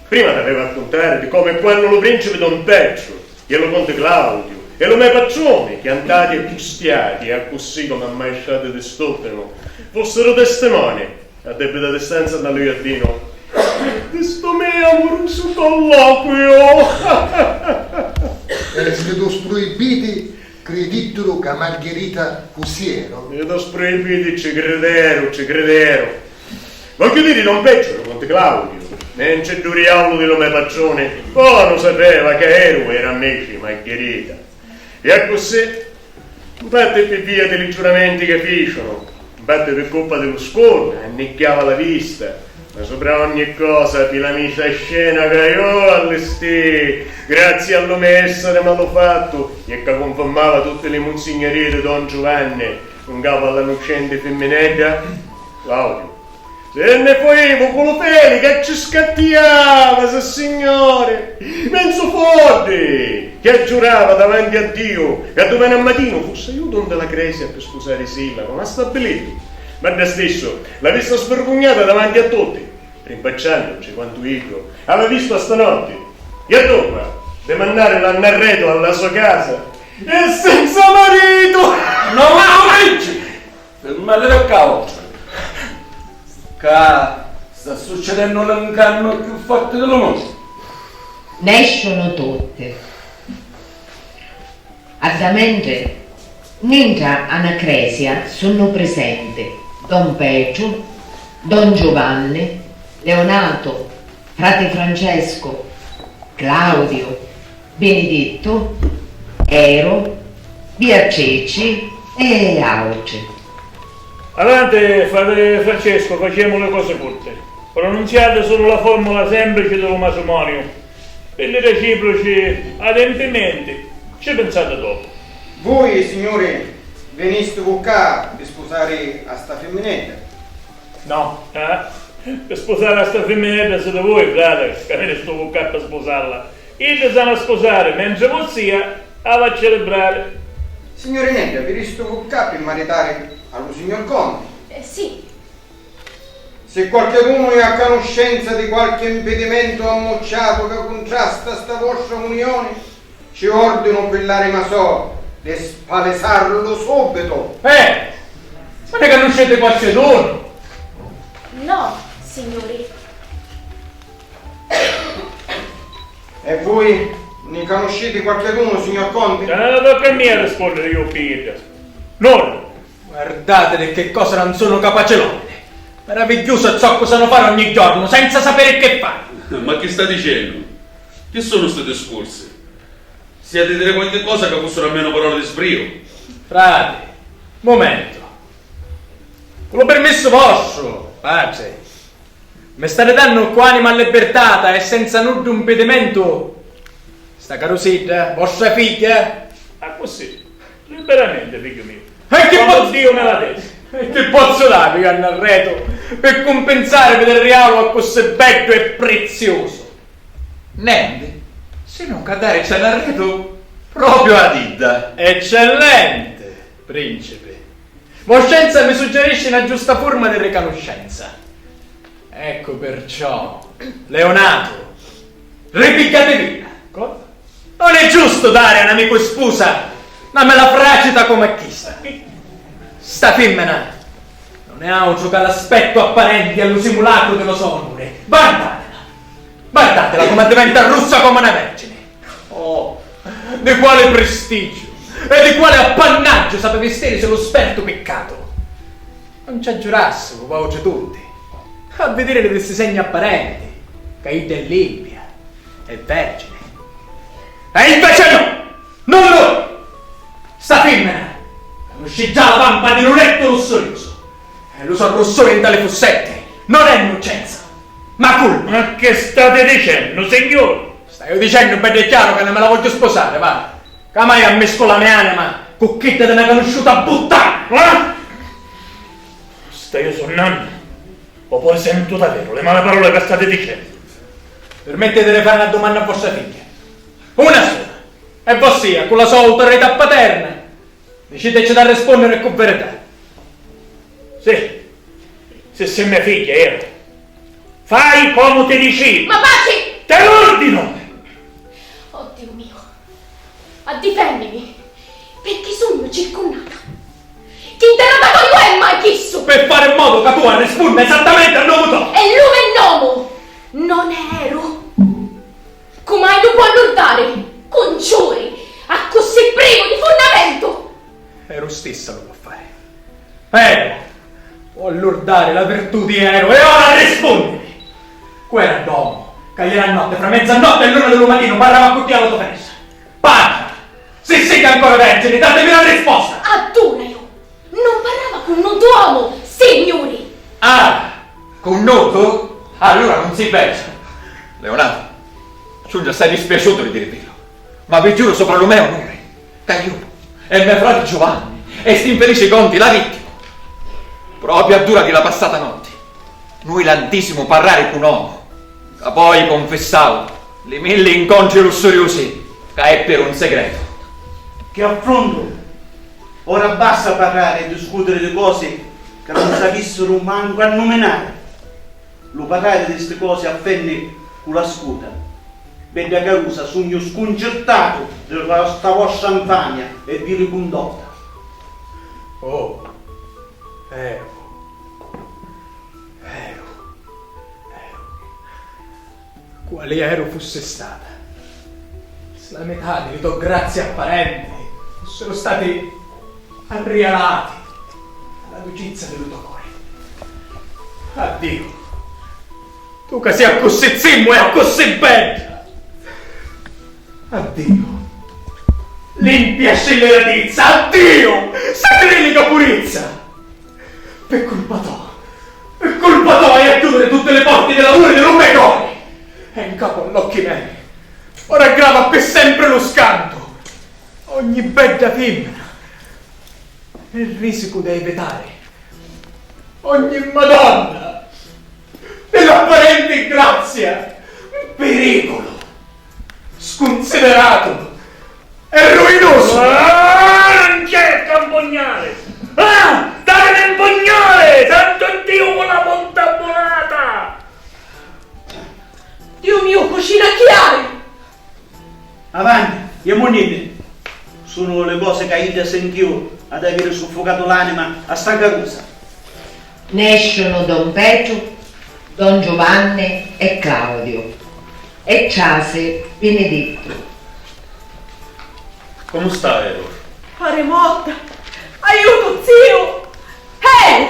Prima t'aveva a cuntari di comu e quannu lu principi don Petru e lu conti Claudiu e lu me patruni, chiantati e custiati e accussì comu ammaestrati di st'ultimu, fussiru testimoni, a debita distanza nna lu jardinu, di stu me amurusu colloquiu. E sti dus pruibiti criditturu ca Margherita fussi Eru? E dus pruibiti ci crideru, ci crideru. Vogghiu diri, don Petru, lu conti Claudiu, mentri duriau lu di lu me patruni, bonu sapeva ca Eru era mmeci Margherita. E accussì, nfatti pi via di li giuramenti ca ficiunu, nfatti pi cuppa di lu scornu, annicchiava la vista, ma supra ogni cosa pi la misa scena ca iu allistii, grazii a lu me essiri malufattu, e ca cunfirmava tutti li munsignarìi di don Giuvanni, 'ncapu a la nuccenti fimminedda, Claudiu. Si nni fuivu cu lu feli ca ci scattiava, sissignori! Menzu foddi! Chi aggiurava davanti a Diu ca dumani a matinu fussi iu dunni la cresia pi spusarisilla comu ha stabilitu. Ma dda stissu l'avissa svirgugnata davanti a tutti, rinfacciannuci quantu iddu havi vistu a stanotti. E dunca, di mannarila nnarretu a la so casa e senza maritu! No, ma non leggi! Firmati da causa, ca sta succedennu l'incannu cchiù forti di lu munnu. Nesciunu tutti. Adda mentri, nintra a na cresia sunnu prisenti don Petru, don Giuvanni, Leonatu, Frati Francescu, Claudiu, Binidittu, Eru, Biatrici e autri. Avanti, frati Francescu, facemu li cosi curti. Prununziati sulu la formula semplici di lu matrimoniu. Pi li reciproci adempimenti ci pinsati dopu. Vui, signuri, vinistivu ccà pi spusari a sta fimminedda? No. Eh? Pi spusari a sta fimminedda siti vui, frati, ca vinistivu ccà pi spusalla. Idda s'havi a spusari, mentri vossia havi a cilibrari. Signurinedda, vinistivu ccà pi maritari a lu signor Conti? Eh, sì. Si qualchidunu è a canuscenza di qualchi mpidimentu ammucciatu ca cuntrasta sta vostra unioni, ci ordinu pi l'arima so di spalisarlu subitu. Eh! Ma ni canusciti qualchidunu? No, signuri. E vui ni canusciti qualchidunu, signor Conti? Eh, tocca a mia risponniri iu pi idda. Nuddu. Guardati di chi cosa non sono capace l'omini. Meravigghiusu è ciò chi sannu fari ogni giornu, senza sapiri chi fari. Ma chi sta dicennu? Chi sono sti discursi? Si ha di diri qualchi cosa ca fussuru almenu paroli di sbriu. Frati, mumentu. Cu lu pirmissu vostru, patri. Mi stati dannu ccu anima allibirtata e senza nuddu mpidimentu sta carusidda, vostra figghia? Accussì, liberamenti, figghiu miu. E chi Quannu pozzu, Diu mi la desi. E chi pozzu dari iu a n'arretu pi cumpinsarivi di rigalu accussì beddu e priziusu? Nenti, si nun ca dari ci a n'arretu propriu ad idda. Eccellenti, principi. Voscenza mi suggerisci na giusta furma di ricanuscenza. Eccu perciò, Leonatu, ripigghiativilla. Co-, non è giustu dari a n'amicu spusa na mela fracita comu a chista. Sta fimmina non è autru ca l'aspettu apparenti e lu simulacru di lu so onuri. Vardatila! Vardatila comu addiventa russa comu na vergini! Oh, di quali pristigiu e di quali appannaggiu s'havi a vistirisi lu spertu piccatu! Non ci aggiurassivu, vautri tutti, a vidiri di sti segni apparenti, ca idda è limpia, è vergini. E inveci no! Nuddu! Sta fimmina canusci già la vampa di lu lettu lussuriusu, e lu so russuri nta li fussetti non è nnucenza, ma culpa! Ma chi stati dicennu, signuri? Staiu dicennu beddu e chiaru ca non mi la vogghiu spusari, va! Ca mai ammiscu la me anima cu chidda di na canusciuta buttana! Ah! Staiu sunnannu? O poi sentu daveru li mali paroli ca stati dicennu? Pirmittiti di fari na dumanna a vostra figghia. Una sula. E vossia, cu la so autorità paterna, diciteci d'arrispunniri cu verità. Sì, si si me figghia, Eru. Fai comu ti diciu! Ma paci! Ti l'urdinu! Oh Diu miu! Addifennimi, pirchì sugnu circunnata. Chi nterrogatoiu è mai chissu? Pi fari in modu ca tu arrispunni esattamenti a nomu to! E lu me nomu non è Eru? Cumai lu pò lurdari, cu 'n ciuri, accussì privu di funnamentu? Eru stissa lu pò fari. Eru! Pò lurdari la virtù di Eru, e ora arrispunnimi! Cu era dd'omu ca ieri a notti, fra mezzanotti e l'una di lu matinu, parrava cu tia a la to finestra? Parra! Si siti ancora vergini, datimi la risposta! Addura iu! Non parrava cu nuddu omu, signuri! Ah! Cu nuddu? Allura non si vergini! Leonardo, ci hugnu assai dispiaciutu di dirivillu, ma vi giuru supra lu me onuri ca iu e me frati Giuvanni e st'infelici Conti l'avittimu, propriu addura di la passata notti, nui l'antisimu parrari cu n'omu ca poi confissau li milli incontri lussuriusi ca eppiru in segretu. Chi affruntu! Ora basta parrari e discutiri di cosi ca non s'avissiru mancu a numinari. Lu parrari di sti cosi affenni cu la scuta. Bedda carusa, sugnu scuncirtatu di sta vostra nfamia e vili cundotta. Oh, Eru, Eru, Eru. Quali Eru fussi stata, si la mità di li to grazii apparenti fussiru stati arrialati a la ducizza di lu to cori. Addiu, Tu ca si accussì zimmu e accussì bedda! Addiu! Limpia scelleratizza! Addiu! Sacrilica purizza! Pi culpa to, pi culpa to haiu a chiudiri tutti li porti di l'amuri di lu me cori! E 'n capu all'occhi mei ora grava pi sempri lu scantu! Ogni bedda fimmina è risicu da evitari. Ogni madonna è l'apparenti grazia un periculu scunsideratu e ruinusu. Ah, non cerca mpugnari! Ah, dami mpugnari! Santu Diu cu la punta bulata! Diu miu, cucina chi hai? Avanti, jemunniti! Sunu li cosi ca idda senti iu ad aviri suffucatu l'anima a sta carusa. Nesciunu don Petru, don Giuvanni e Claudiu, e trasi Binidittu. Comu stai, Ror? Pari morta! Aiutu, ziu! Ehi!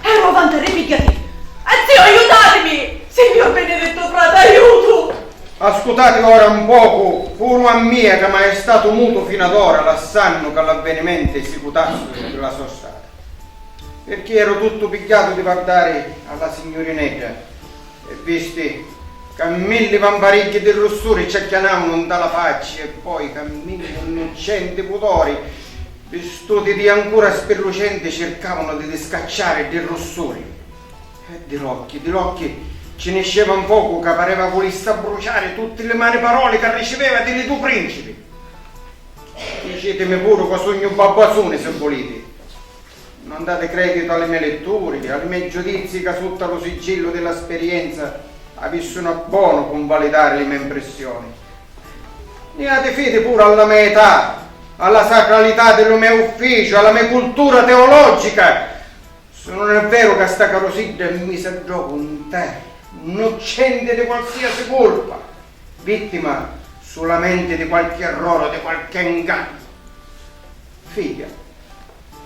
Ero avanti a ripigghiati! Eh, ziu, aiutatimi! Signor benedetto frate, aiutu! Ascutati ora un pocu, puru a mia ca m'haiu statu mutu finu ad ora lassannu ca l'avvenimenti sicutassuru di la so strata, pirchì eru tuttu pigghiatu di vardari a la signurinedda e visti ca milli vamparigghi di russuri ci acchianavunu nta la facci e poi ca milli nnuccenti pudori vistuti di ancura spirlucenti circavunu di discacciari ddi russuri. E di l'occhi, di l'occhi ci nisceva un focu ca pareva vulissi abbruciari tutti li mali paroli ca riciveva di li du principi. Dicitimi puru ca sugnu babbasuni, si vuliti. Non dati creditu a li me litturi, a li me giudizii ca sutta lu siggillu di la sperienza avissunu a bonu cunvalidari li me mprissioni. Ni dati fidi puru a la me età, a la sacralità di lu me ufficiu, a la me cultura teologica. Si nun è veru ca sta carusidda è misa ddocu 'n terra, nnuccenti di qualsiasi culpa, vittima sulamenti di qualchi errori o di qualchi 'ngannu. Figghia,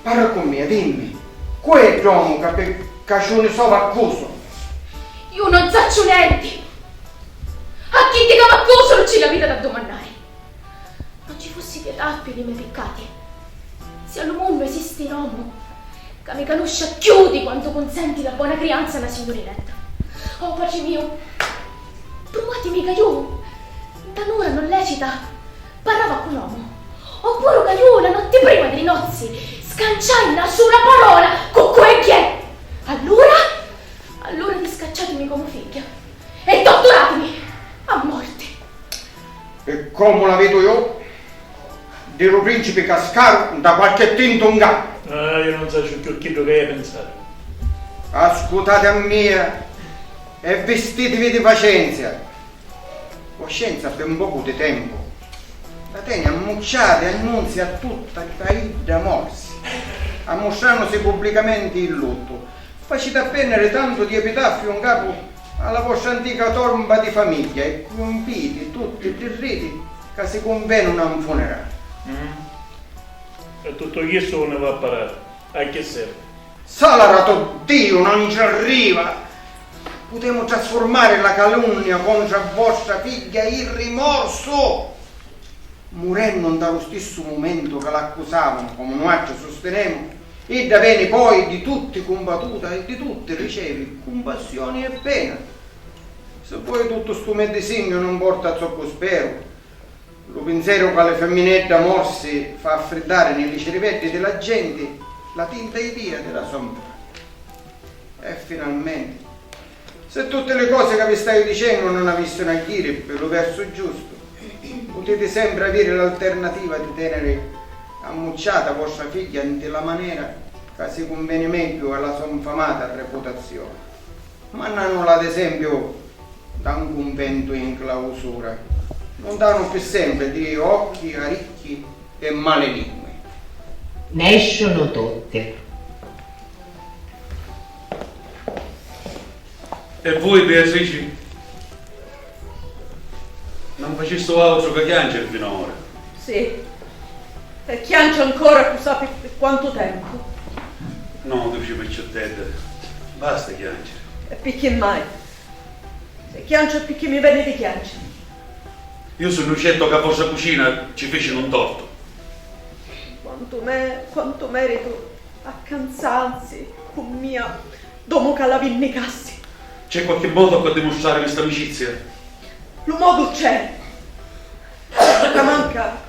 parra cu mia, dimmi, cu è dd'omu ca pi caciuni so v'accusunu? Iu non sacciu nenti! A chiddi ca m'accusunu ci l'aviti d'addumannari! Non ci fussi pietà pi li me piccati. Si a lu munnu esisti n'omu ca mi canuscia cchiù di quantu cunsenti la bona crianza a na signurinedda. Oh, patri miu, pruvatimi ca iu, nta n'ura non lecita, parrava cu n'omu, oppuru ca iu la notti prima di li nozzi scanciai na sula parola cu cu è gghiè. Allura, allura discacciatimi comu figghia e torturatimi a morti. E comu la vidu iu, di lu principi cascaru nta qualchi tintu 'ngannu. Ah, iu non sacciu cchiù chiddu ca haiu a pinsari. Ascutati a mia e vistitivi di pacienzia. Coscienza pi un pocu di tempu la teni ammucciata e annunzia a tutta ca idda morsi, ammustrannusi pubblicamenti in luttu. Faciti appenniri tantu di epitaffiu 'n capu a la vostra antica tomba di famigghia e cumpiti tutti ddi riti ca si cunvenunu a 'n funerali. Mm. E tuttu chistu unni va a parari? A chi servi? Salaratu Diu, non ci arriva! Putemu trasfurmari la calunnia contra vostra figghia in rimorsu! Murennu nta lu stissu mumentu ca l'accusavanu, comu nuatri sustinemu, idda veni poi di tutti cumbatuta e di tutti ricevi cumpassioni e pena. Si poi tuttu stu me disignu non porta zoccu speru, lu pinzeru ca li femminedda morsi fa affriddari ni li ciriveddi di la genti la tinta idea di la so nfami. E finalmenti, si tutti li cosi ca vi staiu dicennu non avissinu a jiri pi lu versu giustu, putiti sempri aviri l'alternativa di teniri ammucciata vostra figghia nti la manera ca si cunveni megghiu a la so nfamata reputazioni, mannannula ad esempiu nta un cunventu in clausura, luntanu pi sempri di occhi, aricchi e mali lingui. Nesciunu tutti. E vui, Beatrici? Non facistu autru ca chianciri finora. Sì. E chianciu ancora, cu sapi pi quantu tempu. No, duci picciuttedda, basta chianciri. E picchì mai? Chianciu picchì mi veni di chianciri. Iu sugnu certu ca a vostra cucina ci ficinu un tortu. Quantu me, quantu meritu a cansanzi cu mia domu ca la vinnicassi. C'è qualche modo a dimustrarimi sta amicizia? Lu modu c'è! Ca manca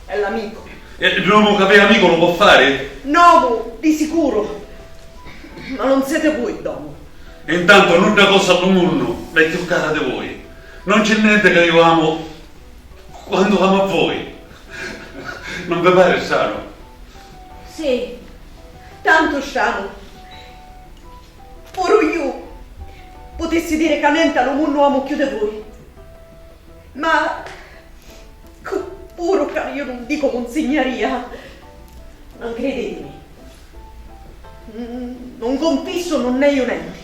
è l'amicu. E l'omu ca vè amicu lu pò fari? Nomu, di sicuru! Ma non sete vui d'omu. E intantu nudda cosa a lu munnu m'è chiù cara di vui. Non c'è nenti ca iu amu quantu amu a vui. Non vi pari stranu? Sì, tantu stranu. Puru iu putissi diri ca nenti a lu munnu amu chiù di vui. Ma cu-, puru ca iu nun dicu munzignaria, ma criditimi, mm, nun cunfissu nun neju nenti.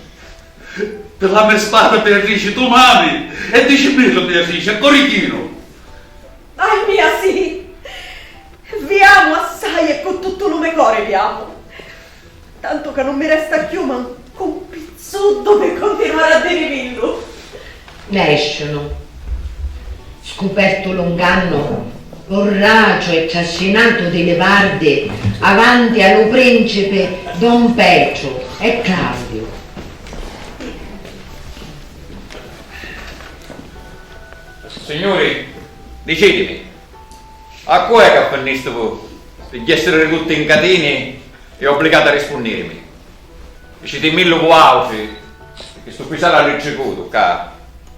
Ti la me spada, Beatrici, tu m'ami! E dicimillu, Beatrici, a cori chinu! Ah, mia sì! Vi amu assai e cu tuttu lu me cori vi amu! Tantu ca nun mi resta chiù mancu un pizzuddu pi cuntinuari a dirivillu. Nescinu, scupertu lu ngannu, urraciu e trascinatu di li vardi avanti a lu principi Don Petru e Claudiu. Signuri, dicitimi, a cu è ca finnistivu di essiri ridutti in catini e obbligati a rispunnirimi? Dicitimillu vuautri, picchì stu ufficiali allitricutu ccà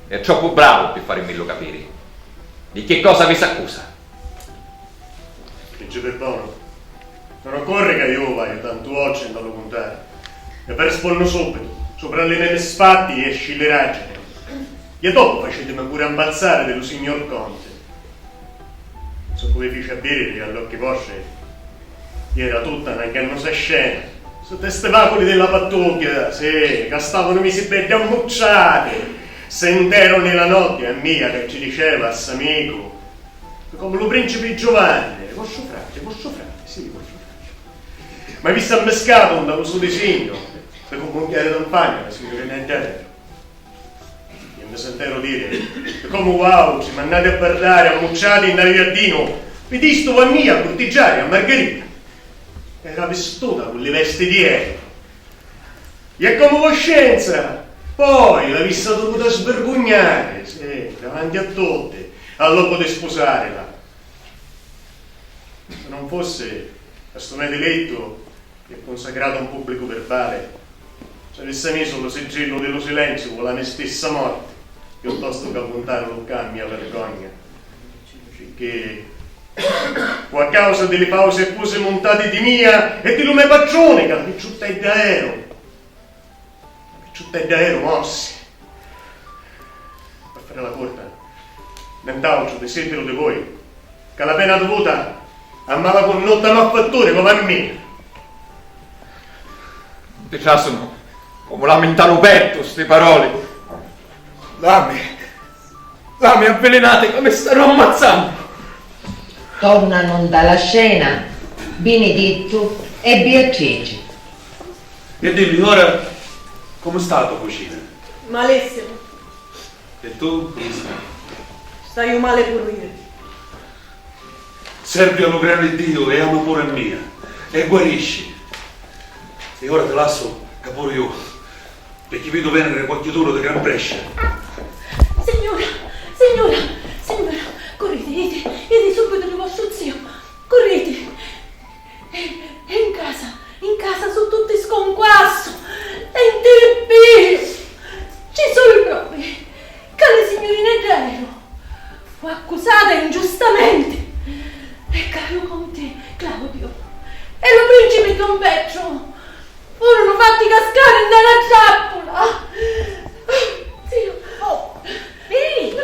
è troppu bravu pi farimillu capiri. Di chi cosa vi s'accusa? Principi Bonu, non occorri ca iu v'aiu tantu occhi nta lu cuntari, e vi rispunnu subitu, supra li me misfatti e scilliraggini. E dopu facitimi puru ammazzari di lu signor Conti. Soccu vi fici a vidiri all'occhi vostri era tutta na ngannusa scena. Sutta sti vaculi di la pattugghiu, sì, ca stavanu misi beddi ammucciati, sinteru ni la notti a mia ca ci diceva a s'amicu, comu lu principi Giovanni, vostru frati, vostru frati, sì, vostru frati. Ma vi s'ammiscatu nta lu so disignu, comu un chiari campagna, la signorina Eddera. E mi sinteru diri, comu vuautri m'annati a guardari ammucciati nta lu jardinu, vidistu a mia a curtiggiari a Margarita. Era vistuta cu li vesti di Eva. E comu voscenza, poi l'avissi duvuta svirgugnari, sì, davanti a tutti, all'occu di spusarila. Se non fossi a stu me dilittu, e cunsacratu un pubblicu verbali, ci avissi misu lu sigillu di lu silenziu cu la me stissa morti, chiuttostu ca cuntari lu ccà a mia vergogna. Sicchì fu a causa di li fausi accusi muntati di mia e di lu me patruni ca picciuttedda eru. Picciuttedda eru, morsi. Pi fari la curta, nent'autru disidiru di vui, ca la pena duvuta a mala cunnutta m'affattuni comu a mia. Ti trasunu comu lami nta lu pettu sti paroli. Lami, lami avvilinati ca mi stannu ammazzannu. Tornanu nta la scena Binidittu e Biatrici. E dimmi, ora, comu sta a to cucina? Malissimo. E tu, comu stai? Staiu mali puru iu. Servi a lu grandi Diu e ama puru a mia, e guarisci. E ora ti lassu ca puru iu, picchì vidu veniri qualchidunu di Gran Brescia. Signura, signura, signura, curriti, iti, iti subitu di vostru ziu, curriti! E, e in casa, in casa su tutti scunquassu e intiribbissu! Ci su li provi ca li signurina Eddera fu accusata ingiustamenti e ca lu conti Claudiu e lu principi Don Petru furunu fatti cascari nta na trappula! Ziu, oh, Miri!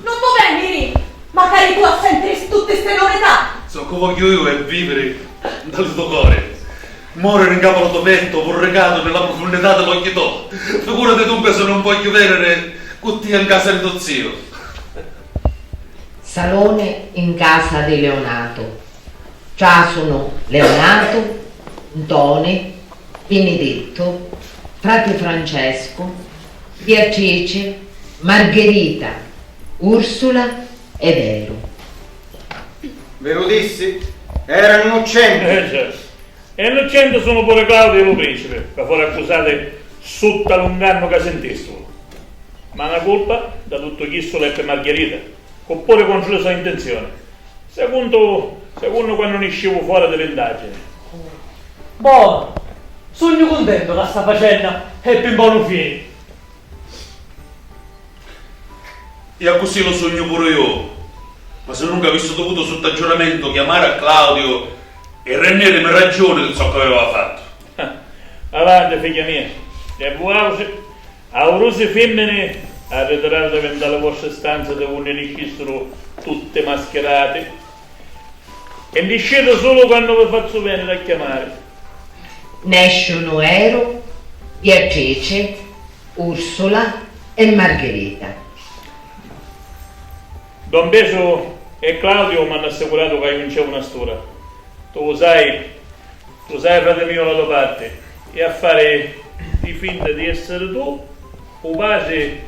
Non vo' veniri! Macari tu a sentiri tutti sti novità! Soccu vogghiu iu è viviri nta lu to cori. Moriri 'n capu a lu to pettu, vurricatu nni la prufunnità di l'occhi to. Figurati dunca si nun vogghiu veniri cu tia 'n casa di to ziu. Saloni in casa di Leonatu. Trasunu Leonatu, Ntoni, Binidittu, frati Francescu, Biatrice, Margherita, Ursula e Veru. Vi lu dissi? Era nnuccenti! Eh, certu. E nnuccenti sunu puru Claudiu e lu principi, ca foru accusati sutta lu ngannu ca sintistivu. Ma na culpa da tuttu chistu l'è pi Margherita, cu puru contru li so intenzioni, secunnu, secunnu quannu niscivu fora di l'indagini. Bonu! Sugnu cuntentu ca sta facenna è pi n bonu fini. E accussì lu sugnu puru iu. Ma sinnunca avissi duvutu sutta giuramentu chiamari a Claudiu e rennirimi ragiuni di zoccu aveva fattu. Avanti, figghia mia, e vuautri, aurusi fimmini, arritirativi nta li vostri stanzi di unni niscisturu tutti maschirati. E nisciti sulu quannu vi fazzu veniri a chiamari. Nesciunu Eru, Biatrice, Ursula e Margherita. Don Petru e Claudiu m'hannu assicuratu ca iu nc'è una stura. Tu u sai, tu sai, frati miu, la to parti, e a fari di finta di essiri tu u patri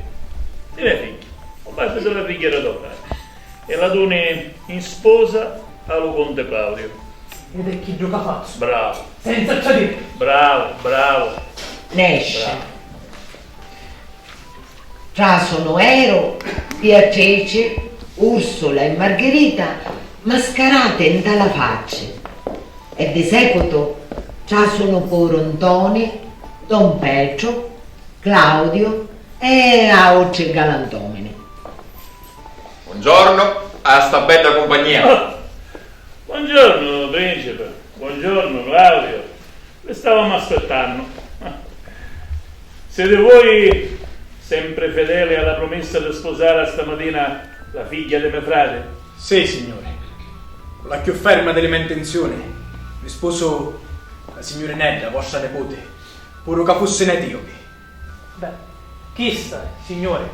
di me figghia, u patri di la figghia di to frati, e la duni in sposa a lu conti Claudiu. Ed è chiddu ca fazzu. Bravu. Senza tradiri. Bravu, bravu. Nesci. Trasunu Eru, Biatrice, Ursula e Margherita mascarati nta la facci e di secutu trasunu puru Ntoni, Don Petru, Claudiu e autri galantomini. Buongiornu a sta bedda cumpagnia. Buongiorno, principe. Buongiorno, Claudio. Vi stavamo aspettanno. Siete voi sempre fedeli alla promessa di sposare a stamattina la figlia di me frate? Sì, signore. La chiù ferma di li me intenzioni. Vi sposu la signurinedda, vostra niputi, puru ca fussi n'etiopi. Beh, chista, signore,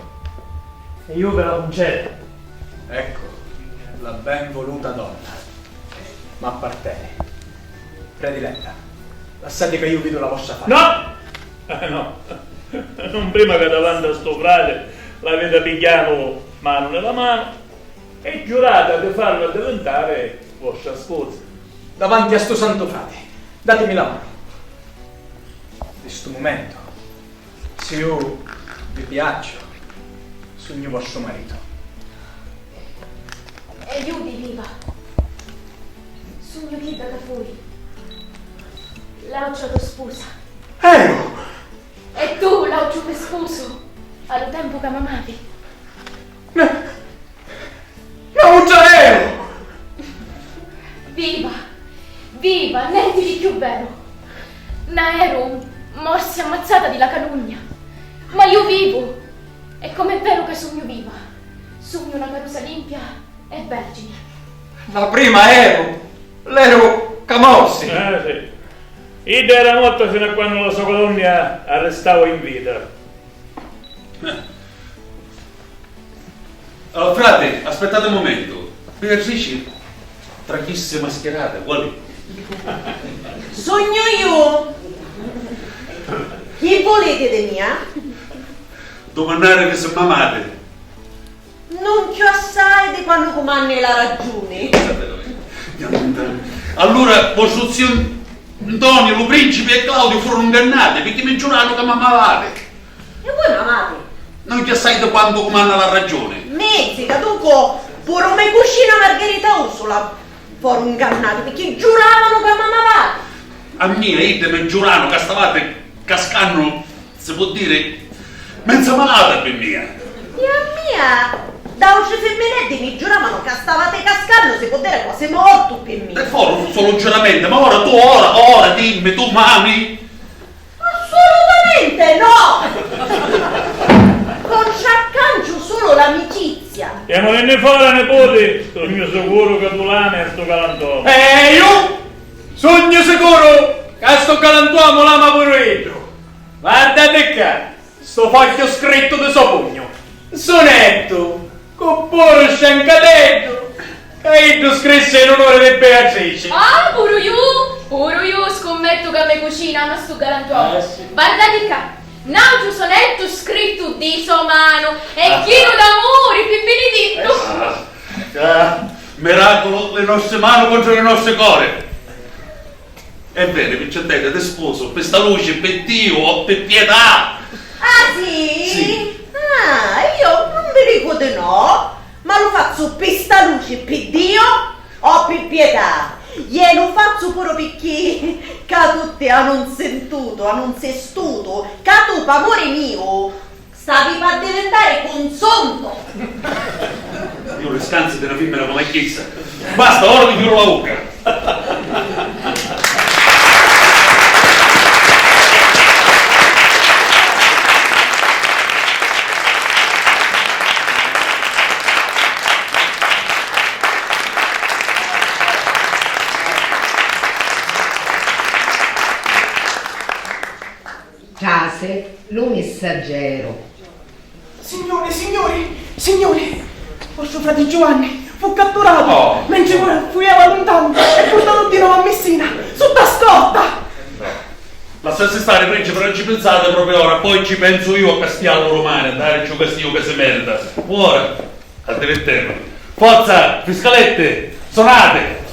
e iu ve la cuncedu. Ecco, la ben voluta donna. M'apparteni. Prediletta, lassati ca iu vidu la vostra faccia. No! Eh, no. Non prima ca davanti a sto frate l'avete pigghiatu manu nella mano e giurata di farla diventare vostra sposa. Davanti a sto santu frate, datimi la mano. Di stu mumentu, si iu vi piacciu, sugnu vostru maritu. E iu di viva. Sugnu chidda ca fui. L'autra to spusa. Eru! E tu, l'autra me spusu. A lu tempu ca m'amavi. N'autra Eru! Viva! Viva! Nenti di chiù veru! Na Eru morsi ammazzata di la calunnia! Ma iu vivu! E com'è veru ca sugnu viva! Sugnu na carusa limpia e vergini! La prima Eru! L'Eru ca morsi! Eh, sì. Idda era morta fino a quannu la so calunnia arristava in vita. Oh, frati, aspettate un mumentu. Beatrici, tra chissi maschirati, quali? Sugnu iu! Chi vuliti di mia? Dumannari chi si m'amati. Nun cchiù assai di quannu cumanni la raggiuni. Allura vostru ziu Ntoni, lu principi e Claudiu furunu ngannati, picchì mi giuranu ca m'amavati. E voi m'amati? Nun cchiù assai di quantu cumanna la raggiuni. Mizzica, duncu, puru me cuscina Margherita Ursula foru ngannati, picchì giuravanu ca m'amavati. A mia, iddi mi giuranu ca stavati cascannu, si pò diri, menza malata pi mia. E a mia, d'autri fimmineddi mi giuravanu ca stavati cascannu, si pò diri, quasi mortu pi mia. E foru sulu giuramenti, ma ora tu, ora, ora, dimmi, tu m'ami? Assolutamente no! Con Sciaccanciu sulu l'amicizia. Jemu dinni fora, niputi, sugnu sicuru ca tu l'ami a stu galantomu. E iu sugnu sicuru ca stu galantuomu l'ama puru iddu. Vardati ccà, stu fogghiu scrittu di so pugnu. Sunettu! Cu puru sciancateddu ca iddu scrissi in unuri di Beatrici. Ah, puru iu! Puru iu scummettu ca me cucina ama stu galantuomu. Eh, sì. Vardati ccà, N'autru sonettu scrittu di so manu e chinu d'amuri pi Binidittu. Ah, ah, miraculu, li nostri manu contru li nostri cori. Ebbene, picciottedda, ti sposu pi sta luci, pi Diu o pi pietà! Ah, sì? Sì. Ah, io non vi dico di no, ma lu fazzu pi sta luci, pi Diu o pi pietà. E lu fazzu puru picchì ca tutti hannu nsintutu, hannu nsistutu ca tu, p'amuri miu, stavi p'addivintari cunsuntu! Io li scanzi di na fimmina comu a chissa. Basta, ora ti chiudu la vucca! Trase lu missaggeru. Signuri, signuri, signuri! Vostru frati Giuvanni fu catturatu mentri fu- fujeva luntanu e purtatu di novu a Missina, sutta scorta! Lassassi stari, principi, non ci pinsati proprio ora, poi ci pensu io a castiallu rumani, a darici u castigu ca si merita. Ora, addivittemu. Forza, fiscaletti, sonate!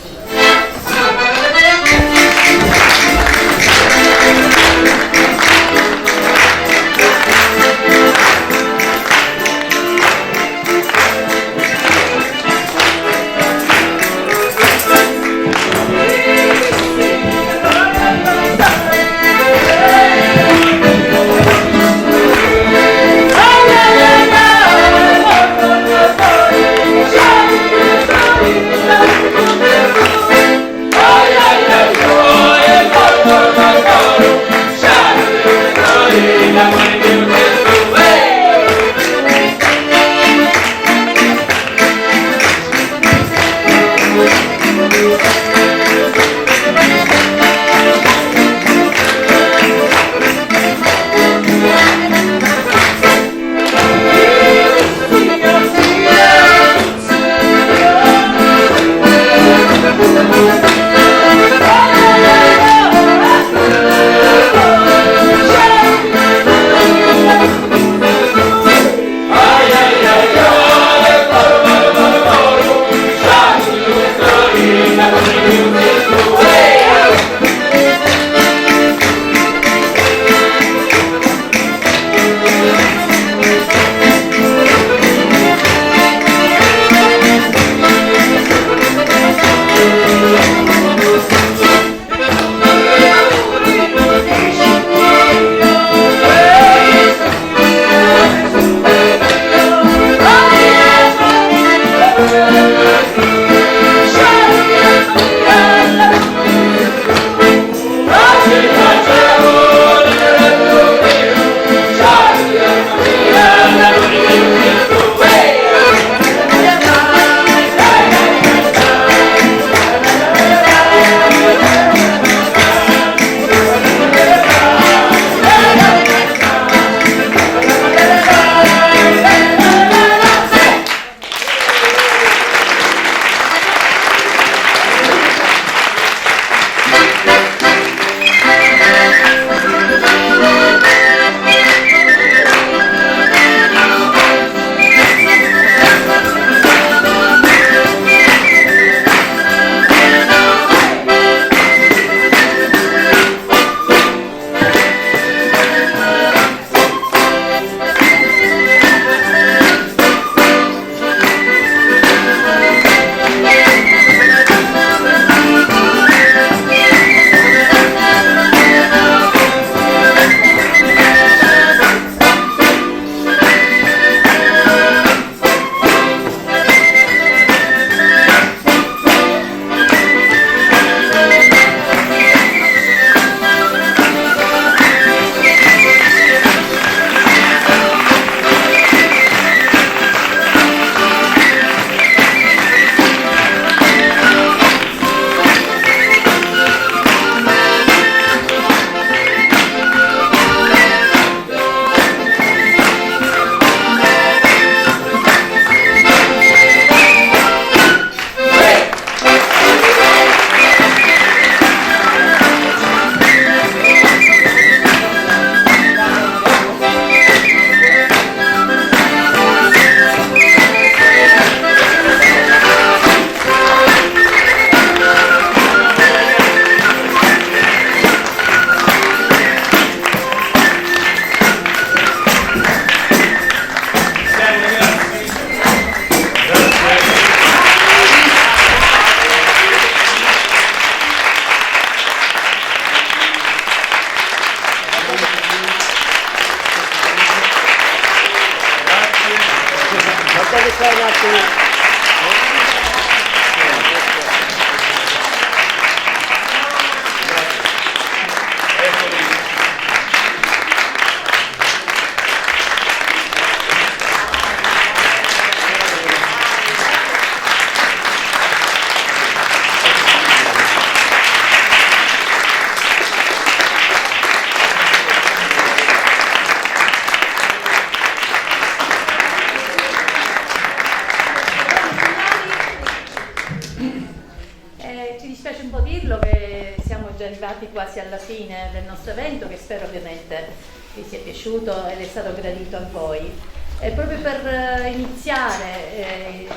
Eh, ci dispiace un po' dirlo che siamo già arrivati quasi alla fine del nostro evento, che spero ovviamente vi sia piaciuto ed è stato gradito a voi. E proprio per eh, iniziare eh,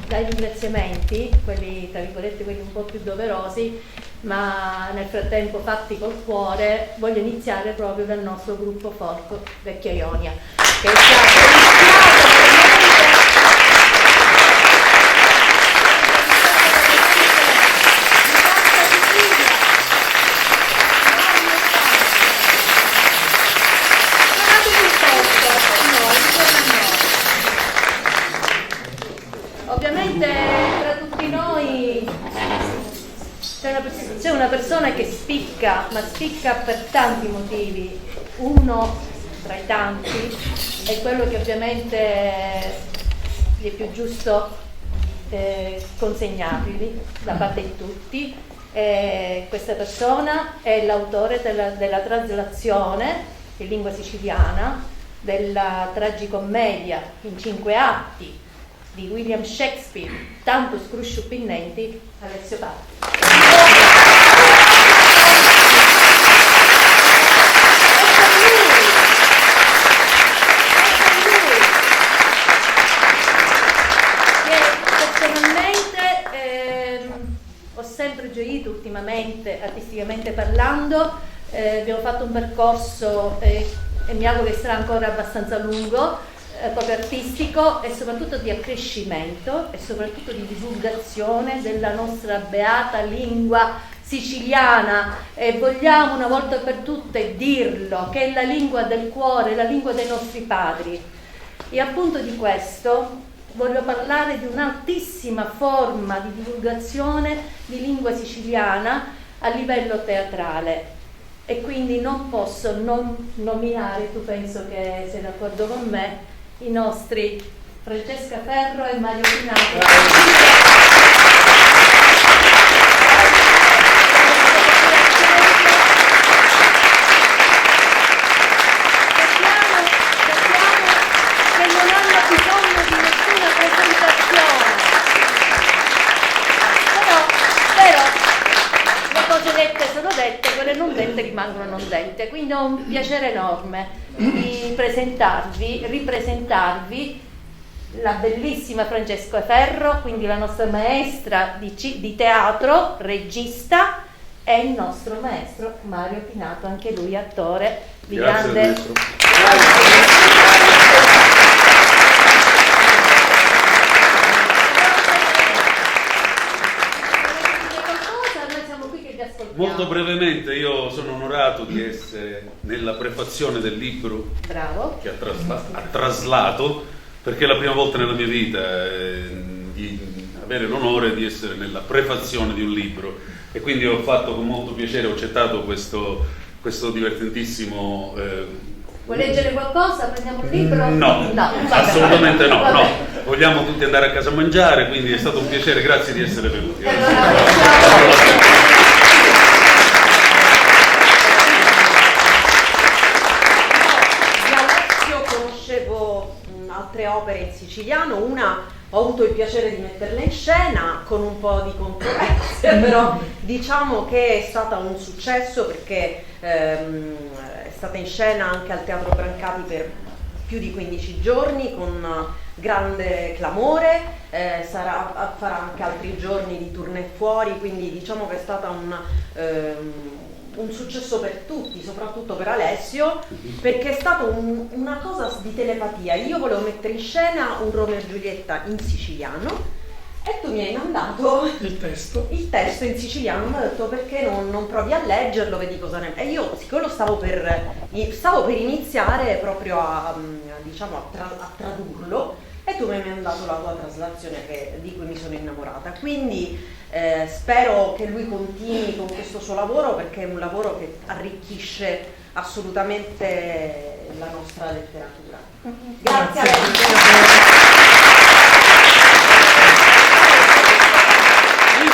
dai ringraziamenti, quelli tra virgolette quelli un po' più doverosi, ma nel frattempo fatti col cuore, voglio iniziare proprio dal nostro gruppo folk Vecchia Ionia, che è stato iniziato veramente. Ovviamente tra tutti noi c'è una, pers- c'è una persona che spicca, ma spicca per tanti motivi. Uno tra i tanti è quello che ovviamente gli è più giusto eh, consegnarvi da parte di tutti. E questa persona è l'autore della, della traslazione in lingua siciliana della tragicommedia in cinque atti di William Shakespeare, tantu scrusciu pi nenti, Alessio Parri. È per lui, è per lui che personalmente ehm, ho sempre gioito ultimamente, artisticamente parlando, eh, abbiamo fatto un percorso eh, e mi auguro che sarà ancora abbastanza lungo eh, proprio artistico e soprattutto di accrescimento e soprattutto di divulgazione della nostra beata lingua siciliana e vogliamo una volta per tutte dirlo che è la lingua del cuore, la lingua dei nostri padri. E appunto di questo voglio parlare di un'altissima forma di divulgazione di lingua siciliana a livello teatrale. E quindi non posso non nominare, tu penso che sei d'accordo con me, i nostri Francesca Ferro e Mario Pinato. Sappiamo, sappiamo che non hanno bisogno di nessuna presentazione. Però, però, le cose dette sono dette, quelle non dette rimangono non dette. Quindi ho un piacere enorme di presentarvi, ripresentarvi la bellissima Francesca Ferro, quindi la nostra maestra di, ci- di teatro, regista, e il nostro maestro Mario Pinato, anche lui attore di Grazie, grande maestro. Molto brevemente, io sono onorato di essere nella prefazione del libro Bravo. che ha, trasla- ha traslato, perché è la prima volta nella mia vita eh, di avere l'onore di essere nella prefazione di un libro e quindi ho fatto con molto piacere, ho accettato questo, questo divertentissimo eh, Vuoi leggere qualcosa? Prendiamo un libro? No, no, assolutamente no, no. Vogliamo tutti andare a casa a mangiare, quindi è stato un piacere, grazie di essere venuti. Di Alessio conoscevo altre opere in siciliano, una ho avuto il piacere di metterla in scena con un po' di controversie, però diciamo che è stata un successo perché ehm, è stata in scena anche al Teatro Brancati per più di quindici giorni con grande clamore, eh, sarà, farà anche altri giorni di tournée fuori, quindi diciamo che è stata un, ehm, un successo per tutti, soprattutto per Alessio, perché è stata un, una cosa di telepatia. Io volevo mettere in scena un Romeo e Giulietta in siciliano E tu mi hai mandato il testo. Il testo in siciliano, mi ha detto: "Perché non, non provi a leggerlo, vedi cosa ne." E io, siccome lo stavo per, stavo per iniziare proprio a, mm, diciamo, a tra-, a tradurlo, e tu mi hai mandato la tua traslazione che, di cui mi sono innamorata. Quindi, eh, spero che lui continui con questo suo lavoro, perché è un lavoro che arricchisce assolutamente la nostra letteratura. Grazie a lei. Io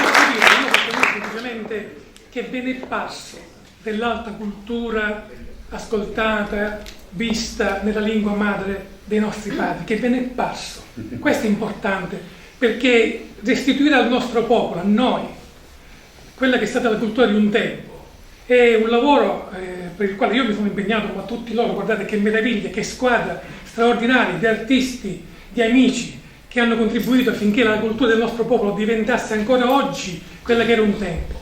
posso dire, io posso dire semplicemente che ve n'è parso dell'alta cultura ascoltata, vista nella lingua madre dei nostri padri, che ve n'è parso. Questo è importante, perché restituire al nostro popolo, a noi, quella che è stata la cultura di un tempo. È un lavoro, eh, per il quale io mi sono impegnato, come a tutti loro. Guardate che meraviglia, che squadra straordinaria di artisti, di amici che hanno contribuito affinché la cultura del nostro popolo diventasse ancora oggi quella che era un tempo.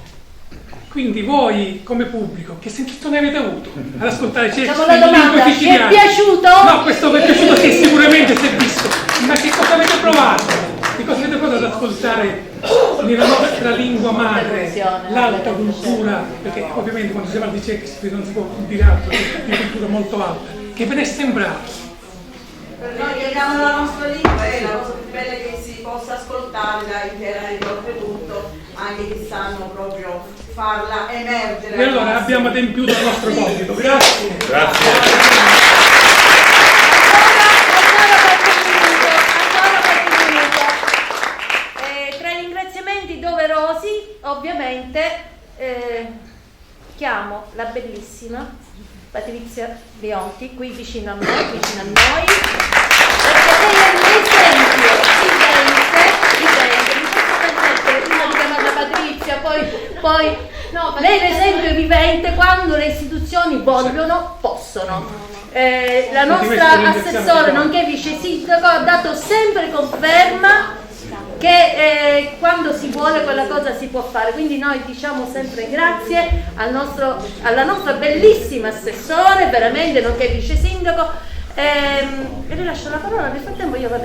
Quindi voi, come pubblico, che sensazione avete avuto ad ascoltare Shakespeare in lingua siciliana? Ci è piaciuto? No, questo mi è piaciuto, sì, sicuramente si è visto. Ma che cosa avete provato? Che cosa avete provato ad ascoltare nella nostra lingua madre, l'alta cultura, perché ovviamente quando si parla di Shakespeare non si può dire altro che di cultura molto alta, che ve ne è sembrato? Per noi che amiamo la nostra lingua è la cosa più bella che si possa ascoltare da intera e oltretutto anche che sanno proprio farla emergere. E allora abbiamo adempiuto il nostro compito, grazie. Grazie. Ancora, ancora qualche minuto, ancora qualche minuto. Eh, tra i ringraziamenti doverosi, ovviamente, eh, chiamo la bellissima Patrizia Leonti, qui vicino a noi, vicino a noi, perché lei è un esempio vivente, vivente. Mi posso permettere prima di chiamarla Patrizia, poi, poi... No, lei è un esempio vivente, quando le istituzioni vogliono, possono. Eh, la nostra assessore, nonché vice sindaco, ha dato sempre conferma che, eh, quando si vuole quella cosa si può fare, quindi noi diciamo sempre grazie al nostro, alla nostra bellissima assessore, veramente, nonché vice sindaco, ehm, e le lascio la parola, nel frattempo io vado.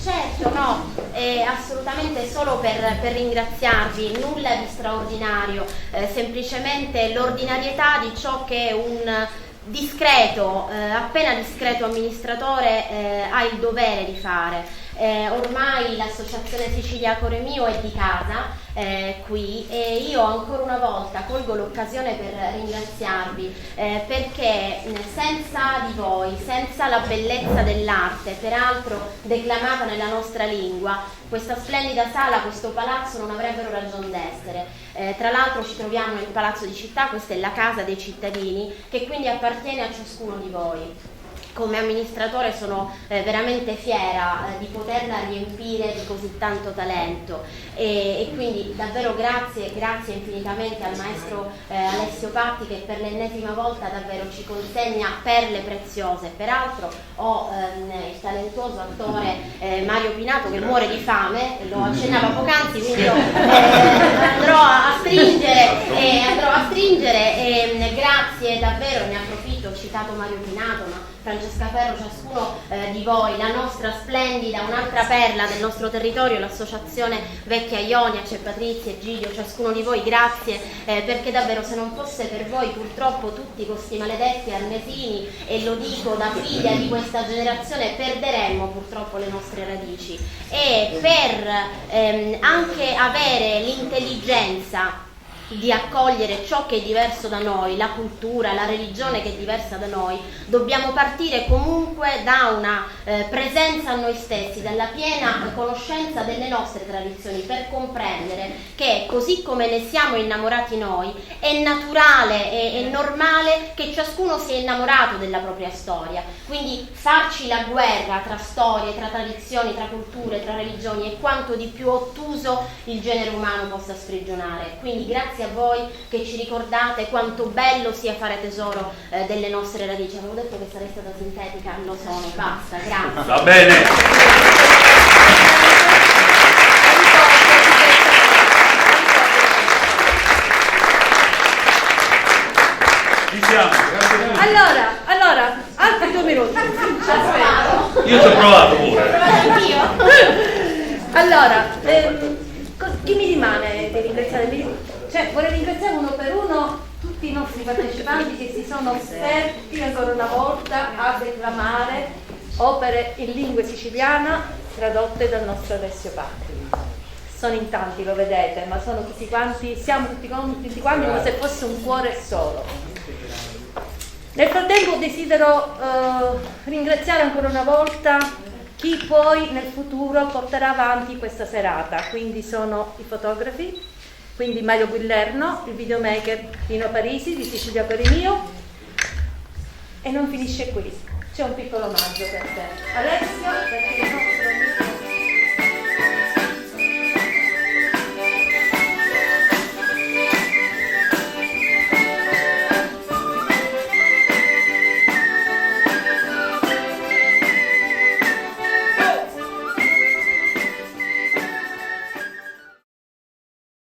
Certo, no, è assolutamente solo per, per ringraziarvi, nulla di straordinario, eh, semplicemente l'ordinarietà di ciò che un discreto, eh, appena discreto amministratore, eh, ha il dovere di fare. Eh, ormai l'associazione Sicilia Core Mio è di casa, eh, qui, e io ancora una volta colgo l'occasione per ringraziarvi, eh, perché, mm, senza di voi, senza la bellezza dell'arte, peraltro declamata nella nostra lingua, questa splendida sala, questo palazzo non avrebbero ragion d'essere. Eh, tra l'altro ci troviamo nel Palazzo di Città, questa è la casa dei cittadini, che quindi appartiene a ciascuno di voi. Come amministratore sono, eh, veramente fiera, eh, di poterla riempire di così tanto talento e, e quindi davvero grazie, grazie infinitamente al maestro, eh, Alessio Patti, che per l'ennesima volta davvero ci consegna perle preziose. Peraltro ho, ehm, il talentuoso attore, eh, Mario Pinato, che muore di fame, lo accennava poc'anzi, quindi io, eh, andrò a, a stringere, eh, andrò a stringere. E, mm, grazie davvero, ne approfitto, ho citato Mario Pinato, ma Francesca Ferro, ciascuno, eh, di voi, la nostra splendida, un'altra perla del nostro territorio, l'associazione Vecchia Ionia, c'è Patrizia, Egidio, ciascuno di voi, grazie, eh, perché davvero se non fosse per voi, purtroppo tutti con sti maledetti arnesini, e lo dico da figlia di questa generazione, perderemmo purtroppo le nostre radici. E per, ehm, anche avere l'intelligenza di accogliere ciò che è diverso da noi, la cultura, la religione che è diversa da noi, dobbiamo partire comunque da una, eh, presenza a noi stessi, dalla piena conoscenza delle nostre tradizioni, per comprendere che, così come ne siamo innamorati noi, è naturale e è normale che ciascuno sia innamorato della propria storia. Quindi farci la guerra tra storie, tra tradizioni, tra culture, tra religioni è quanto di più ottuso il genere umano possa sprigionare. Quindi grazie a voi che ci ricordate quanto bello sia fare tesoro, eh, delle nostre radici. Avevo detto che sarei stata sintetica, lo sono, basta, grazie. Va bene. Ci siamo, grazie a tutti. Allora, allora, altri due minuti. Io ci ho provato pure. Anch'io. Allora, ehm, co- chi mi rimane di ringraziare? Mi- cioè, vorrei ringraziare uno per uno tutti i nostri partecipanti che si sono offerti ancora una volta a declamare opere in lingua siciliana tradotte dal nostro Alessio Patri. Sono in tanti, lo vedete, ma sono tutti quanti, siamo tutti, con- tutti quanti come se fosse un cuore solo. Nel frattempo desidero eh, ringraziare ancora una volta chi poi nel futuro porterà avanti questa serata, quindi sono i fotografi, quindi Mario Guillerno, il videomaker Pino Parisi di Sicilia Cuore Mio. E non finisce qui, c'è un piccolo omaggio per te, Alessio, perché